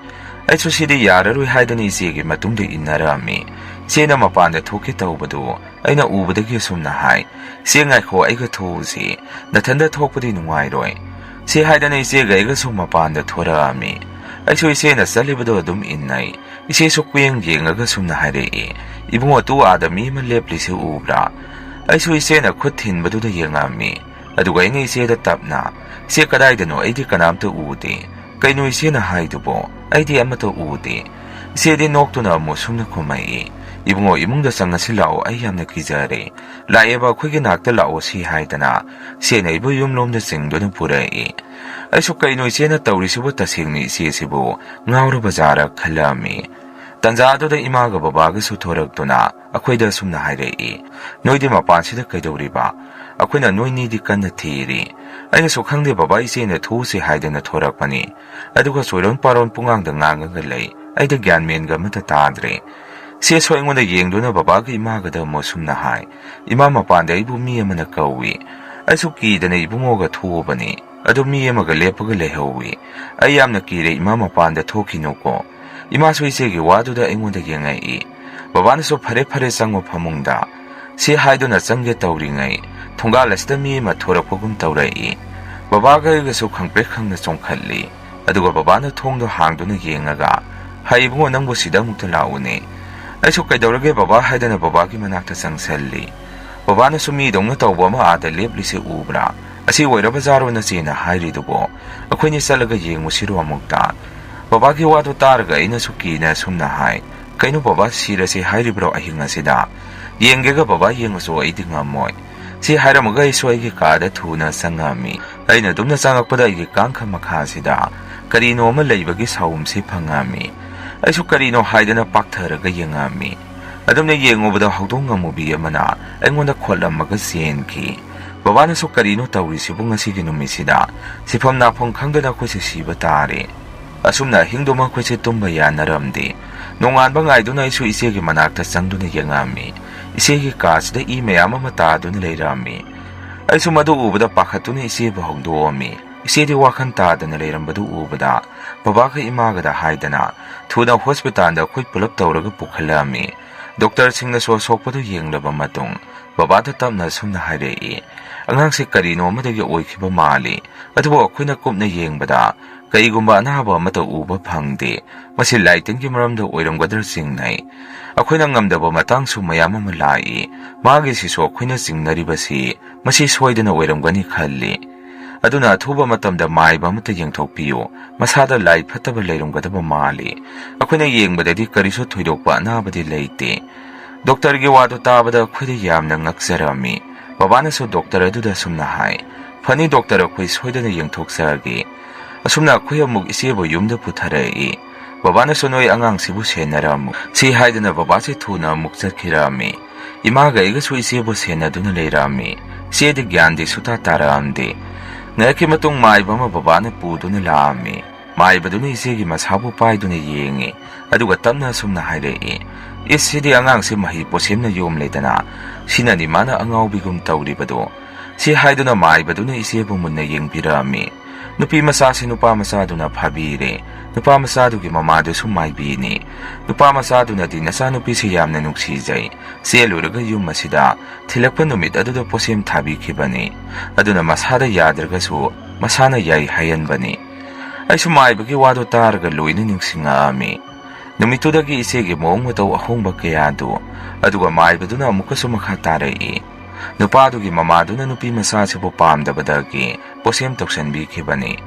ꯑꯩꯁꯨ ꯁꯤꯗꯤ ꯌꯥꯔꯔꯣꯏ ꯍꯥꯏꯗꯅ ꯏꯆꯦꯒꯤ ꯃꯇꯨꯡꯗ ꯏꯟꯅꯔꯝꯃꯤ꯫ ꯏꯆꯦꯅ ꯃꯄꯥꯟꯗ ꯊꯣꯛꯀꯦ ꯇꯧꯕꯗꯨ ꯑꯩꯅ ꯎꯕꯗꯒꯤ ꯑꯁꯨꯝꯅ ꯍꯥꯏ, "ꯏꯆꯦ, ꯉꯥꯏꯈꯣ, ꯑꯩꯒ ꯊꯣꯛꯎꯁꯤ꯫ ꯅꯊꯟꯗ ꯊꯣꯛꯄꯗꯤ ꯅꯨꯡꯉꯥꯏꯔꯣꯏ꯫" ꯁꯤ ꯍꯥꯏꯗꯅ ꯏꯆꯦꯒ ꯑꯩꯒꯁꯨ ꯃꯄꯥꯟꯗ ꯊꯣꯔꯛꯑꯝꯃꯤ꯫ ꯑꯩꯁꯨ ꯏꯆꯦꯅ ꯆꯠꯂꯤꯕꯗꯣ ꯑꯗꯨꯝ ꯏꯟꯅꯩ꯫ ꯏꯆꯦꯁꯨ ꯀꯨꯌꯦꯡ ꯌꯦꯡꯉꯒ ꯁꯨꯝꯅ ꯍꯥꯏꯔꯛꯏ, "ꯏꯕꯨꯡꯉꯣ, ꯇꯨ ꯑꯥꯗ ꯃꯤ ꯑꯃ ꯂꯦꯞꯂꯤꯁꯤ ꯎꯕ꯭ꯔꯥ?" ꯑꯩꯁꯨ ꯏꯆꯦꯅ ꯈꯨꯠ ꯊꯤꯟꯕꯗꯨꯗ ꯌꯦꯡꯉꯝꯃꯤ꯫ ꯑꯗꯨꯒ ꯑꯩꯅ ꯏꯆꯦꯗ ꯇꯞꯅ, "ꯏꯆꯦ, ꯀꯗꯥꯏꯗꯅꯣ? ꯑꯩꯗꯤ ꯀꯅꯥꯝꯇ ꯎꯗꯦ꯫" "ꯀꯩꯅꯣ ꯏꯆꯦꯅ ꯍꯥꯏꯗꯨꯕꯣ? ꯑꯩꯗꯤ ꯑꯃꯠꯇ ꯎꯗꯦ꯫" ꯏꯆꯦꯗꯤ ꯅꯣꯛꯇꯨꯅ ꯑꯃꯨꯛ ꯁꯨꯝꯅ ꯈꯨꯝꯃꯛꯏ, "ꯏꯕꯨꯡꯉꯣ, ꯏꯃꯨꯡꯗ ꯆꯪꯉꯁꯤ ꯂꯥꯛꯑꯣ, ꯑꯩ ꯌꯥꯝꯅ ꯀꯤꯖꯔꯦ꯫ ꯂꯥꯛꯑꯦꯕ, ꯑꯩꯈꯣꯏꯒꯤ ꯅꯥꯛꯇ ꯂꯥꯛꯑꯣ" ꯁꯤ ꯍꯥꯏꯗꯅ ꯁꯦꯟꯅ ꯑꯩꯕꯨ ꯌꯨꯝꯂꯣꯝꯗ ꯆꯤꯡꯗꯨꯅ ꯄꯨꯔꯛꯏ꯫ ꯑꯩꯁꯨ "ꯀꯩꯅꯣ ꯏꯆꯦꯅ ꯇꯧꯔꯤꯁꯤꯕꯨ? ꯇꯁꯦꯡꯅ ꯏꯆꯦꯁꯤꯕꯨ ꯉꯥꯎꯔꯕ ꯖꯥꯔ?" ꯈꯜꯂꯝꯃꯤ꯫ ꯇꯟꯖꯥꯗꯨꯗ ꯏꯃꯥꯒ ꯕꯕꯥꯒꯁꯨ ꯊꯣꯔꯛꯇꯨꯅ ꯑꯩꯈꯣꯏꯗ ꯑꯁꯨꯝꯅ ꯍꯥꯏꯔꯛꯏ, "ꯅꯣꯏꯗꯤ ꯃꯄꯥꯟꯁꯤꯗ ꯀꯩꯗꯧꯔꯤꯕ? ꯑꯩꯈꯣꯏꯅ ꯅꯣꯏꯅꯤꯗꯤ ꯀꯟꯅ ꯊꯤꯔꯤ꯫" ꯑꯩꯅꯁꯨ "ꯈꯪꯗꯦ ꯕꯕꯥ, ꯏꯆꯦꯅ ꯊꯣꯛꯎꯁꯤ ꯍꯥꯏꯗꯅ ꯊꯣꯔꯛꯄꯅꯤ꯫ ꯑꯗꯨꯒ ꯆꯣꯏꯔꯣꯟ ꯄꯥꯔꯣꯟ ꯄꯨꯡꯉꯥꯡꯗ ꯉꯥꯡꯉꯒ ꯂꯩ꯫ ꯑꯩꯗ ꯒ꯭ꯌꯥꯟ ꯃꯦꯟꯒ ꯑꯃꯠꯇ ꯇꯥꯗ꯭ꯔꯦ꯫ ꯆꯦꯁꯨ ꯑꯩꯉꯣꯟꯗ ꯌꯦꯡꯗꯨꯅ ꯕꯕꯥꯒ ꯏꯃꯥꯒꯗ ꯑꯃꯨꯛ ꯁꯨꯝꯅ ꯍꯥꯏ, "ꯏꯃꯥ, ꯃꯄꯥꯟꯗ ꯑꯩꯕꯨ ꯃꯤ ꯑꯃꯅ ꯀꯧꯏ꯫" ꯑꯩꯁꯨ ꯀꯤꯗꯅ ꯏꯕꯨꯡꯉꯣꯒ ꯊꯣꯛꯎꯕꯅꯤ꯫ ꯑꯗꯨ ꯃꯤ ꯑꯃꯒ ꯂꯦꯞꯄꯒ ꯂꯩꯍꯧꯏ꯫ ꯑꯩ ꯌꯥꯝꯅ ꯀꯤꯔꯦ, "ꯏꯃꯥ, ꯃꯄꯥꯟꯗ ꯊꯣꯛꯈꯤꯅꯨꯀꯣ꯫" ꯏꯃꯥꯁꯨ ꯏꯆꯦꯒꯤ ꯋꯥꯗꯨꯗ ꯑꯩꯉꯣꯟꯗ ꯌꯦꯡꯉꯛꯏ꯫ ꯕꯕꯥꯅꯁꯨ "ꯐꯔꯦ, ꯐꯔꯦ, ꯆꯪꯉꯣ ꯐꯃꯨꯡꯗ" ꯁꯤ ꯍꯥꯏꯗꯨꯅ ꯆꯪꯒꯦ ꯇꯧꯔꯤꯉꯩ, ꯊꯣꯡꯒꯥꯜ ꯑꯁꯤꯗ ꯃꯤ ꯑꯃ ꯊꯣꯔꯛꯄꯒꯨꯝ ꯇꯧꯔꯛꯏ꯫ ꯕꯕꯥꯒ ꯑꯩꯒꯁꯨ ꯈꯪꯄ꯭ꯔꯦꯛ ꯈꯪꯅ ꯆꯣꯡꯈꯠꯂꯤ꯫ ꯑꯗꯨꯒ ꯕꯕꯥꯅ ꯊꯣꯡꯗꯣ ꯍꯥꯡꯗꯨꯅ ꯌꯦꯡꯉꯒ, "ꯍꯩ ꯏꯕꯨꯡꯉꯣ, ꯅꯪꯕꯨ ꯁꯤꯗ ꯑꯃꯨꯛꯇ ꯂꯥꯛꯎꯅꯦ꯫" ꯑꯩꯁꯨ "ꯀꯩꯗꯧꯔꯒꯦ ꯕꯕꯥ?" ꯍꯥꯏꯗꯅ ꯕꯕꯥꯒꯤ ꯃꯅꯥꯛꯇ ꯆꯪꯁꯜꯂꯤ꯫ ꯕꯕꯥꯅꯁꯨ "ꯃꯤꯗꯧꯅ ꯇꯧꯕ ꯑꯃ ꯑꯥꯗ ꯂꯦꯞꯂꯤꯁꯦ ꯎꯕ꯭ꯔꯥ? ꯑꯁꯤ ꯑꯣꯏꯔꯕ ꯖꯥꯔꯣ ꯅꯆꯦꯅ ꯍꯥꯏꯔꯤꯗꯨꯕꯣ? ꯑꯩꯈꯣꯏꯅꯤ ꯆꯠꯂꯒ ꯌꯦꯡꯉꯨꯁꯤꯔꯣ ꯑꯃꯨꯛꯇ?" ꯕꯕꯥꯒꯤ ꯋꯥꯗꯨ ꯇꯥꯔꯒ ꯑꯩꯅꯁꯨ ꯀꯤꯅ ꯑꯁꯨꯝꯅ ꯍꯥꯏ, "ꯀꯩꯅꯣ ꯕꯕꯥ, ꯁꯤꯔꯁꯦ ꯍꯥꯏꯔꯤꯕ꯭ꯔꯣ ꯑꯍꯤꯡ ꯑꯁꯤꯗ? ꯌꯦꯡꯒꯦꯒ ꯕꯕꯥ, ꯌꯦꯡꯉꯨꯁꯨ, ꯑꯩꯗꯤ ꯉꯝꯃꯣꯏ꯫" ꯁꯤ ꯍꯥꯏꯔꯝꯃꯒ ꯑꯩꯁꯨ ꯑꯩꯒꯤ ꯀꯥꯗ ꯊꯨꯅ ꯆꯪꯉꯝꯃꯤ꯫ ꯑꯩꯅ ꯑꯗꯨꯝꯅ ꯆꯪꯉꯛꯄꯗ ꯑꯩꯒꯤ ꯀꯥꯡꯈ ꯃꯈꯥꯁꯤꯗ ꯀꯔꯤꯅꯣ ꯑꯃ ꯂꯩꯕꯒꯤ ꯁꯥꯎꯝꯁꯤ ꯐꯪꯉꯝꯃꯤ꯫ ꯑꯩꯁꯨ "ꯀꯔꯤꯅꯣ?" ꯍꯥꯏꯗꯅ ꯄꯥꯛꯊꯔꯒ ꯌꯦꯡꯉꯝꯃꯤ꯫ ꯑꯗꯨꯝꯅ ꯌꯦꯡꯉꯨꯕꯗ ꯍꯧꯗꯣꯡ ꯑꯃꯨꯕꯤ ꯑꯃꯅ ꯑꯩꯉꯣꯟꯗ ꯈꯣꯠꯂꯝꯃꯒ ꯆꯦꯟꯈꯤ꯫ ꯕꯕꯥꯅꯁꯨ "ꯀꯔꯤꯅꯣ ꯇꯧꯔꯤꯁꯤꯕꯨ ꯉꯁꯤꯒꯤ ꯅꯨꯃꯤꯠꯁꯤꯗ? ꯁꯤꯐꯝ ꯅꯥꯐꯝ ꯈꯪꯗꯅ ꯑꯩꯈꯣꯏꯁꯦ ꯁꯤꯕ ꯇꯥꯔꯦ꯫" ꯑꯁꯨꯝꯅ ꯑꯍꯤꯡꯗꯨꯃ ꯑꯩꯈꯣꯏꯁꯦ ꯇꯨꯝꯕ ꯌꯥꯅꯔꯝꯗꯦ꯫ ꯅꯣꯡꯉꯥꯟꯕ ꯉꯥꯏꯗꯨꯅ ꯑꯩꯁꯨ ꯏꯆꯦꯒꯤ ꯃꯅꯥꯛꯇ ꯆꯪꯗꯨꯅ ꯌꯦꯡꯉꯝꯃꯤ꯫ ꯏꯆꯦꯒꯤ ꯀꯥꯁꯤꯗ ꯏ ꯃꯌꯥꯝ ꯑꯃ ꯇꯥꯗꯨꯅ ꯂꯩꯔꯝꯃꯤ꯫ ꯑꯩꯁꯨ ꯃꯗꯨ ꯎꯕꯗ ꯄꯥꯈꯠꯇꯨꯅ ꯏꯆꯦꯕꯨ ꯍꯧꯗꯣꯛꯑꯝꯃꯤ꯫ ꯏꯆꯦꯗꯤ ꯋꯥꯈꯜ ꯇꯥꯗꯅ ꯂꯩꯔꯝꯕꯗꯨ ꯎꯕꯗ ꯕꯕꯥꯒ ꯏꯃꯥꯒꯗ ꯍꯥꯏꯗꯅ ꯊꯨꯅ ꯍꯣꯁꯄꯤꯇꯥꯜꯗ ꯑꯩꯈꯣꯏ ꯄꯨꯂꯞ ꯇꯧꯔꯒ ꯄꯨꯈꯠꯂꯛꯑꯝꯃꯤ꯫ ꯗꯣꯛꯇꯔꯁꯤꯡꯅꯁꯨ ꯑꯁꯣꯛꯄꯗꯨ ꯌꯦꯡꯂꯕ ꯃꯇꯨꯡ ꯕꯕꯥꯗ ꯇꯞꯅ ꯑꯁꯨꯝꯅ ꯍꯥꯏꯔꯛꯏ, "ꯑꯉꯥꯡꯁꯦ ꯀꯔꯤꯅꯣ ꯑꯃꯗꯒꯤ ꯑꯣꯏꯈꯤꯕ ꯃꯥꯜꯂꯤ, ꯑꯗꯨꯕꯨ ꯑꯩꯈꯣꯏꯅ ꯀꯨꯞꯅ ꯌꯦꯡꯕꯗ ꯀꯔꯤꯒꯨꯝꯕ ꯑꯅꯥꯕ ꯑꯃꯠꯇ ꯎꯕ ꯐꯪꯗꯦ꯫ ꯃꯁꯤ ꯂꯥꯏꯇꯤꯟꯒꯤ ꯃꯔꯝꯗ ꯑꯣꯏꯔꯝꯒꯗ꯭ꯔꯥ ꯆꯤꯡꯅꯩ꯫ ꯑꯩꯈꯣꯏꯅ ꯉꯝꯗꯕ ꯃꯇꯥꯡꯁꯨ ꯃꯌꯥꯝ ꯑꯃ ꯂꯥꯛꯏ꯫ ꯃꯥꯒꯤꯁꯤꯁꯨ ꯑꯩꯈꯣꯏꯅ ꯆꯤꯡꯅꯔꯤꯕꯁꯤ ꯃꯁꯤ ꯁꯣꯏꯗꯅ ꯑꯣꯏꯔꯝꯒꯅꯤ ꯈꯜꯂꯤ꯫" ꯑꯗꯨꯅ ꯑꯊꯨꯕ ꯃꯇꯝꯗ ꯃꯥꯏꯕ ꯑꯃꯠꯇ ꯌꯦꯡꯊꯣꯛꯄꯤꯌꯨ꯫ ꯃꯁꯥꯗ ꯂꯥꯏ ꯐꯠꯇꯕ ꯂꯩꯔꯝꯒꯗꯕ ꯃꯥꯜꯂꯤ꯫ ꯑꯩꯈꯣꯏꯅ ꯌꯦꯡꯕꯗꯗꯤ ꯀꯔꯤꯁꯨ ꯊꯣꯏꯗꯣꯛꯄ ꯑꯅꯥꯕꯗꯤ ꯂꯩꯇꯦ꯫ ꯗꯣꯛꯇꯔꯒꯤ ꯋꯥꯗꯨ ꯇꯥꯕꯗ ꯑꯩꯈꯣꯏꯗ ꯌꯥꯝꯅ ꯉꯛꯆꯔꯝꯃꯤ꯫ ꯕꯕꯥꯅꯁꯨ ꯗꯣꯛꯇꯔ ꯑꯗꯨꯗ ꯑꯁꯨꯝꯅ ꯍꯥꯏ, "ꯐꯅꯤ ꯗꯣꯛꯇꯔ, ꯑꯩꯈꯣꯏ ꯁꯣꯏꯗꯅ ꯌꯦꯡꯊꯣꯛꯆꯔꯒꯦ"꯫ ꯑꯁꯨꯝꯅ ꯑꯩꯈꯣꯏ ꯑꯃꯨꯛ ꯏꯆꯦꯕꯨ ꯌꯨꯝꯗ ꯄꯨꯊꯔꯛꯏ꯫ ꯕꯕꯥꯅꯁꯨ, "ꯅꯣꯏ ꯑꯉꯥꯡꯁꯤꯕꯨ ꯁꯦꯟꯅꯔꯝꯃꯨ" ꯁꯤ ꯍꯥꯏꯗꯨꯅ ꯕꯕꯥꯁꯤ ꯊꯨꯅ ꯑꯃꯨꯛ ꯆꯠꯈꯤꯔꯝꯃꯤ꯫ ꯏꯃꯥꯒ ꯑꯩꯒꯁꯨ ꯏꯆꯦꯕꯨ ꯁꯦꯟꯅꯗꯨꯅ ꯂꯩꯔꯝꯃꯤ꯫ ꯏꯆꯦꯗꯤ ꯒ꯭ꯌꯥꯟꯗꯤ ꯁꯨꯇꯥ ꯇꯥꯔꯛꯑꯝꯗꯦ꯫ ꯉꯥꯏꯍꯥꯛꯀꯤ ꯃꯇꯨꯡ ꯃꯥꯏꯕ ꯑꯃ ꯕꯕꯥꯅ ꯄꯨꯗꯨꯅ ꯂꯥꯛꯑꯝꯃꯤ꯫ ꯃꯥꯏꯕꯗꯨꯅ ꯏꯆꯦꯒꯤ ꯃꯁꯥꯕꯨ ꯄꯥꯏꯗꯨꯅ ꯌꯦꯡꯉꯤ, ꯑꯗꯨꯒ ꯇꯞꯅ ꯑꯁꯨꯝꯅ ꯍꯥꯏꯔꯛꯏ, "ꯏꯁ, ꯁꯤꯗꯤ ꯑꯉꯥꯡꯁꯤ ꯃꯍꯩ ꯄꯣꯠꯁꯦꯝꯅ ꯌꯣꯝꯂꯦꯗꯅ, ꯁꯤꯅꯅꯤ ꯃꯥꯅ ꯑꯉꯥꯎꯕꯤꯒꯨꯝ ꯇꯧꯔꯤꯕꯗꯣ"꯫ ꯁꯤ ꯍꯥꯏꯗꯨꯅ ꯃꯥꯏꯕꯗꯨꯅ ꯏꯆꯦꯕꯨ ꯃꯨꯟꯅ ꯌꯦꯡꯕꯤꯔꯛꯑꯝꯃꯤ꯫ ꯅꯨꯄꯤ ꯃꯆꯥꯁꯤ ꯅꯨꯄꯥ ꯃꯆꯥꯗꯨꯅ ꯐꯥꯕꯤꯔꯦ꯫ ꯅꯨꯄꯥ ꯃꯆꯥꯗꯨꯒꯤ ꯃꯃꯥꯗꯨꯁꯨ ꯃꯥꯏꯕꯤꯅꯤ꯫ ꯅꯨꯄꯥ ꯃꯆꯥꯗꯨꯅꯗꯤ ꯅꯆꯥꯅꯨꯄꯤꯁꯤ ꯌꯥꯝꯅ ꯅꯨꯡꯁꯤꯖꯩ꯫ ꯆꯦꯜꯂꯨꯔꯒ ꯌꯨꯝ ꯑꯁꯤꯗ ꯊꯤꯜꯂꯛꯄ ꯅꯨꯃꯤꯠ ꯑꯗꯨꯗ ꯄꯣꯠꯁꯦꯝ ꯊꯥꯕꯤꯈꯤꯕꯅꯤ꯫ ꯑꯗꯨꯅ ꯃꯁꯥꯗ ꯌꯥꯗ꯭ꯔꯒꯁꯨ ꯃꯁꯥꯅ ꯌꯥꯏ ꯍꯥꯏꯍꯟꯕꯅꯤ꯫ ꯑꯩꯁꯨ ꯃꯥꯏꯕꯒꯤ ꯋꯥꯗꯨ ꯇꯥꯔꯒ ꯂꯣꯏꯅ ꯅꯤꯡꯁꯤꯡꯉꯛꯑꯝꯃꯤ꯫ ꯅꯨꯃꯤꯠꯇꯨꯗꯒꯤ ꯏꯆꯦꯒꯤ ꯃꯑꯣꯡ ꯃꯇꯧ ꯑꯍꯣꯡꯕ ꯀꯌꯥꯗꯨ꯫ ꯑꯗꯨꯒ ꯃꯥꯏꯕꯗꯨꯅ ꯑꯃꯨꯛꯀꯁꯨ ꯃꯈꯥ ꯇꯥꯔꯛꯏ, ꯅꯨꯄꯥꯗꯨꯒꯤ ꯃꯃꯥꯗꯨꯅ ꯅꯨꯄꯤ ꯃꯆꯥꯁꯤꯕꯨ ꯄꯥꯝꯗꯕꯗꯒꯤ ꯄꯣꯠꯁꯦꯝ ꯇꯧꯁꯟꯕꯤꯈꯤꯕꯅꯤ꯫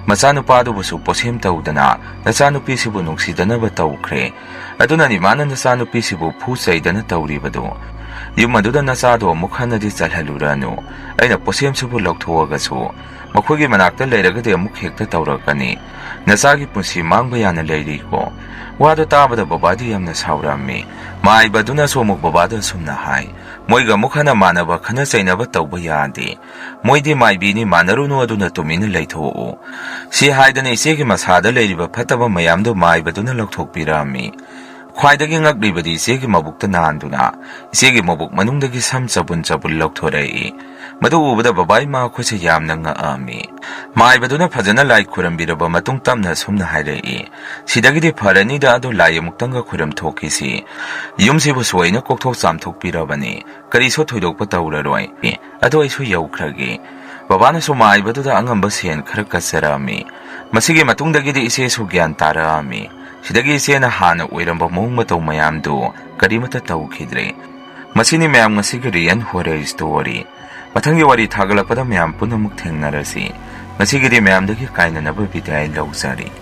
ꯃꯆꯥꯅꯨꯄꯥꯗꯨꯕꯨꯁꯨ ꯄꯣꯠꯁꯦꯝ ꯇꯧꯗꯅ ꯅꯆꯥꯅꯨꯄꯤꯁꯤꯕꯨ ꯅꯨꯡꯁꯤꯗꯅꯕ ꯇꯧꯈ꯭ꯔꯦ꯫ ꯑꯗꯨꯅꯅꯤ ꯃꯥꯅ ꯅꯆꯥꯅꯨꯄꯤꯁꯤꯕꯨ ꯐꯨ ꯆꯩꯗꯅ ꯇꯧꯔꯤꯕꯗꯨ꯫ ꯌꯨꯝ ꯑꯗꯨꯗ ꯅꯆꯥꯗꯣ ꯑꯃꯨꯛ ꯍꯟꯅꯗꯤ ꯆꯠꯍꯜꯂꯨꯔꯅꯨ꯫ ꯑꯩꯅ ꯄꯣꯠꯁꯦꯝꯁꯤꯕꯨ ꯂꯧꯊꯣꯛꯑꯒꯁꯨ ꯃꯈꯣꯏꯒꯤ ꯃꯅꯥꯛꯇ ꯂꯩꯔꯒꯗꯤ ꯑꯃꯨꯛ ꯍꯦꯛꯇ ꯇꯧꯔꯛꯀꯅꯤ꯫ ꯅꯆꯥꯒꯤ ꯄꯨꯟꯁꯤ ꯃꯥꯡꯕ ꯌꯥꯅ ꯂꯩꯔꯤꯀꯣ꯫ ꯋꯥꯗꯣ ꯇꯥꯕꯗ ꯕꯕꯥꯗꯤ ꯌꯥꯝꯅ ꯁꯥꯎꯔꯝꯃꯤ꯫ ꯃꯥꯏꯕꯗꯨꯅꯁꯨ ꯑꯃꯨꯛ ꯕꯕꯥꯗ ꯑꯁꯨꯝꯅ ꯍꯥꯏ, "ꯃꯣꯏꯒ ꯑꯃꯨꯛ ꯍꯟꯅ ꯃꯥꯟꯅꯕ ꯈꯠꯅ ꯆꯩꯅꯕ ꯇꯧꯕ ꯌꯥꯗꯦ꯫ ꯃꯣꯏꯗꯤ ꯃꯥꯏꯕꯤꯅꯤ, ꯃꯥꯟꯅꯔꯨꯅꯨ, ꯑꯗꯨꯅ ꯇꯨꯃꯤꯟꯅ ꯂꯩꯊꯣꯛꯎ"꯫ ꯁꯤ ꯍꯥꯏꯗꯅ ꯏꯆꯦꯒꯤ ꯃꯁꯥꯗ ꯂꯩꯔꯤꯕ ꯐꯠꯇꯕ ꯃꯌꯥꯝꯗꯨ ꯃꯥꯏꯕꯗꯨꯅ ꯂꯧꯊꯣꯛꯄꯤꯔꯝꯃꯤ꯫ ꯈ꯭ꯋꯥꯏꯗꯒꯤ ꯉꯛꯂꯤꯕꯗꯤ ꯏꯆꯦꯒꯤ ꯃꯕꯨꯛꯇ ꯅꯥꯟꯗꯨꯅ ꯏꯆꯦꯒꯤ ꯃꯕꯨꯛ ꯃꯅꯨꯡꯗꯒꯤ ꯁꯝ ꯆꯕꯨꯟ ꯆꯕꯨꯟ ꯂꯧꯊꯣꯔꯛꯏ꯫ ꯃꯗꯨ ꯎꯕꯗ ꯕꯕꯥ ꯏꯃꯥ ꯑꯩꯈꯣꯏꯁꯦ ꯌꯥꯝꯅ ꯉꯛꯑꯝꯃꯤ꯫ ꯃꯥꯏꯕꯗꯨꯅ ꯐꯖꯅ ꯂꯥꯏ ꯈꯣꯏꯔꯝꯕꯤꯔꯕ ꯃꯇꯨꯡ ꯇꯞꯅ ꯑꯁꯨꯝꯅ ꯍꯥꯏꯔꯛꯏ, "ꯁꯤꯗꯒꯤꯗꯤ ꯐꯔꯅꯤꯗ, ꯑꯗꯣ ꯂꯥꯏ ꯑꯃꯨꯛꯇꯪꯒ ꯈꯣꯏꯔꯝ ꯊꯣꯛꯈꯤꯁꯤ꯫ ꯌꯨꯝꯁꯤꯕꯨ ꯁꯣꯏꯅ ꯀꯣꯛꯊꯣꯛ ꯆꯥꯝꯊꯣꯛꯄꯤꯔꯕꯅꯤ꯫ ꯀꯔꯤꯁꯨ ꯊꯣꯏꯗꯣꯛꯄ ꯇꯧꯔꯔꯣꯏ꯫ ꯑꯗꯣ ꯑꯩꯁꯨ ꯌꯧꯈ꯭ꯔꯒꯦ"꯫ ꯕꯕꯥꯅꯁꯨ ꯃꯥꯏꯕꯗꯨꯗ ꯑꯉꯝꯕ ꯁꯦꯟ ꯈꯔ ꯀꯠꯆꯔꯛꯑꯝꯃꯤ꯫ ꯃꯁꯤꯒꯤ ꯃꯇꯨꯡꯗꯒꯤꯗꯤ ꯏꯆꯦꯁꯨ ꯒ꯭ꯌꯥꯟ ꯇꯥꯔꯛꯑꯝꯃꯤ꯫ ꯁꯤꯗꯒꯤ ꯏꯆꯦꯅ ꯍꯥꯟꯅ ꯑꯣꯏꯔꯝꯕ ꯃꯑꯣꯡ ꯃꯇꯧ ꯃꯌꯥꯝꯗꯨ ꯀꯔꯤꯃꯠꯇ ꯇꯧꯈꯤꯗ꯭ꯔꯦ꯫ ꯃꯁꯤꯅꯤ ꯃꯌꯥꯝ ꯉꯁꯤꯒꯤ real horror story꯫ ꯃꯊꯪꯒꯤ ꯋꯥꯔꯤ ꯊꯥꯒꯠꯂꯛꯄꯗ ꯃꯌꯥꯝ ꯄꯨꯟꯅ ꯑꯃꯨꯛ ꯊꯦꯡꯅꯔꯁꯤ꯫ ꯉꯁꯤꯒꯤꯗꯤ ꯃꯌꯥꯝꯗꯒꯤ ꯀꯥꯏꯅꯅꯕ ꯕꯤꯗꯥꯏ ꯂꯧꯖꯔꯤ꯫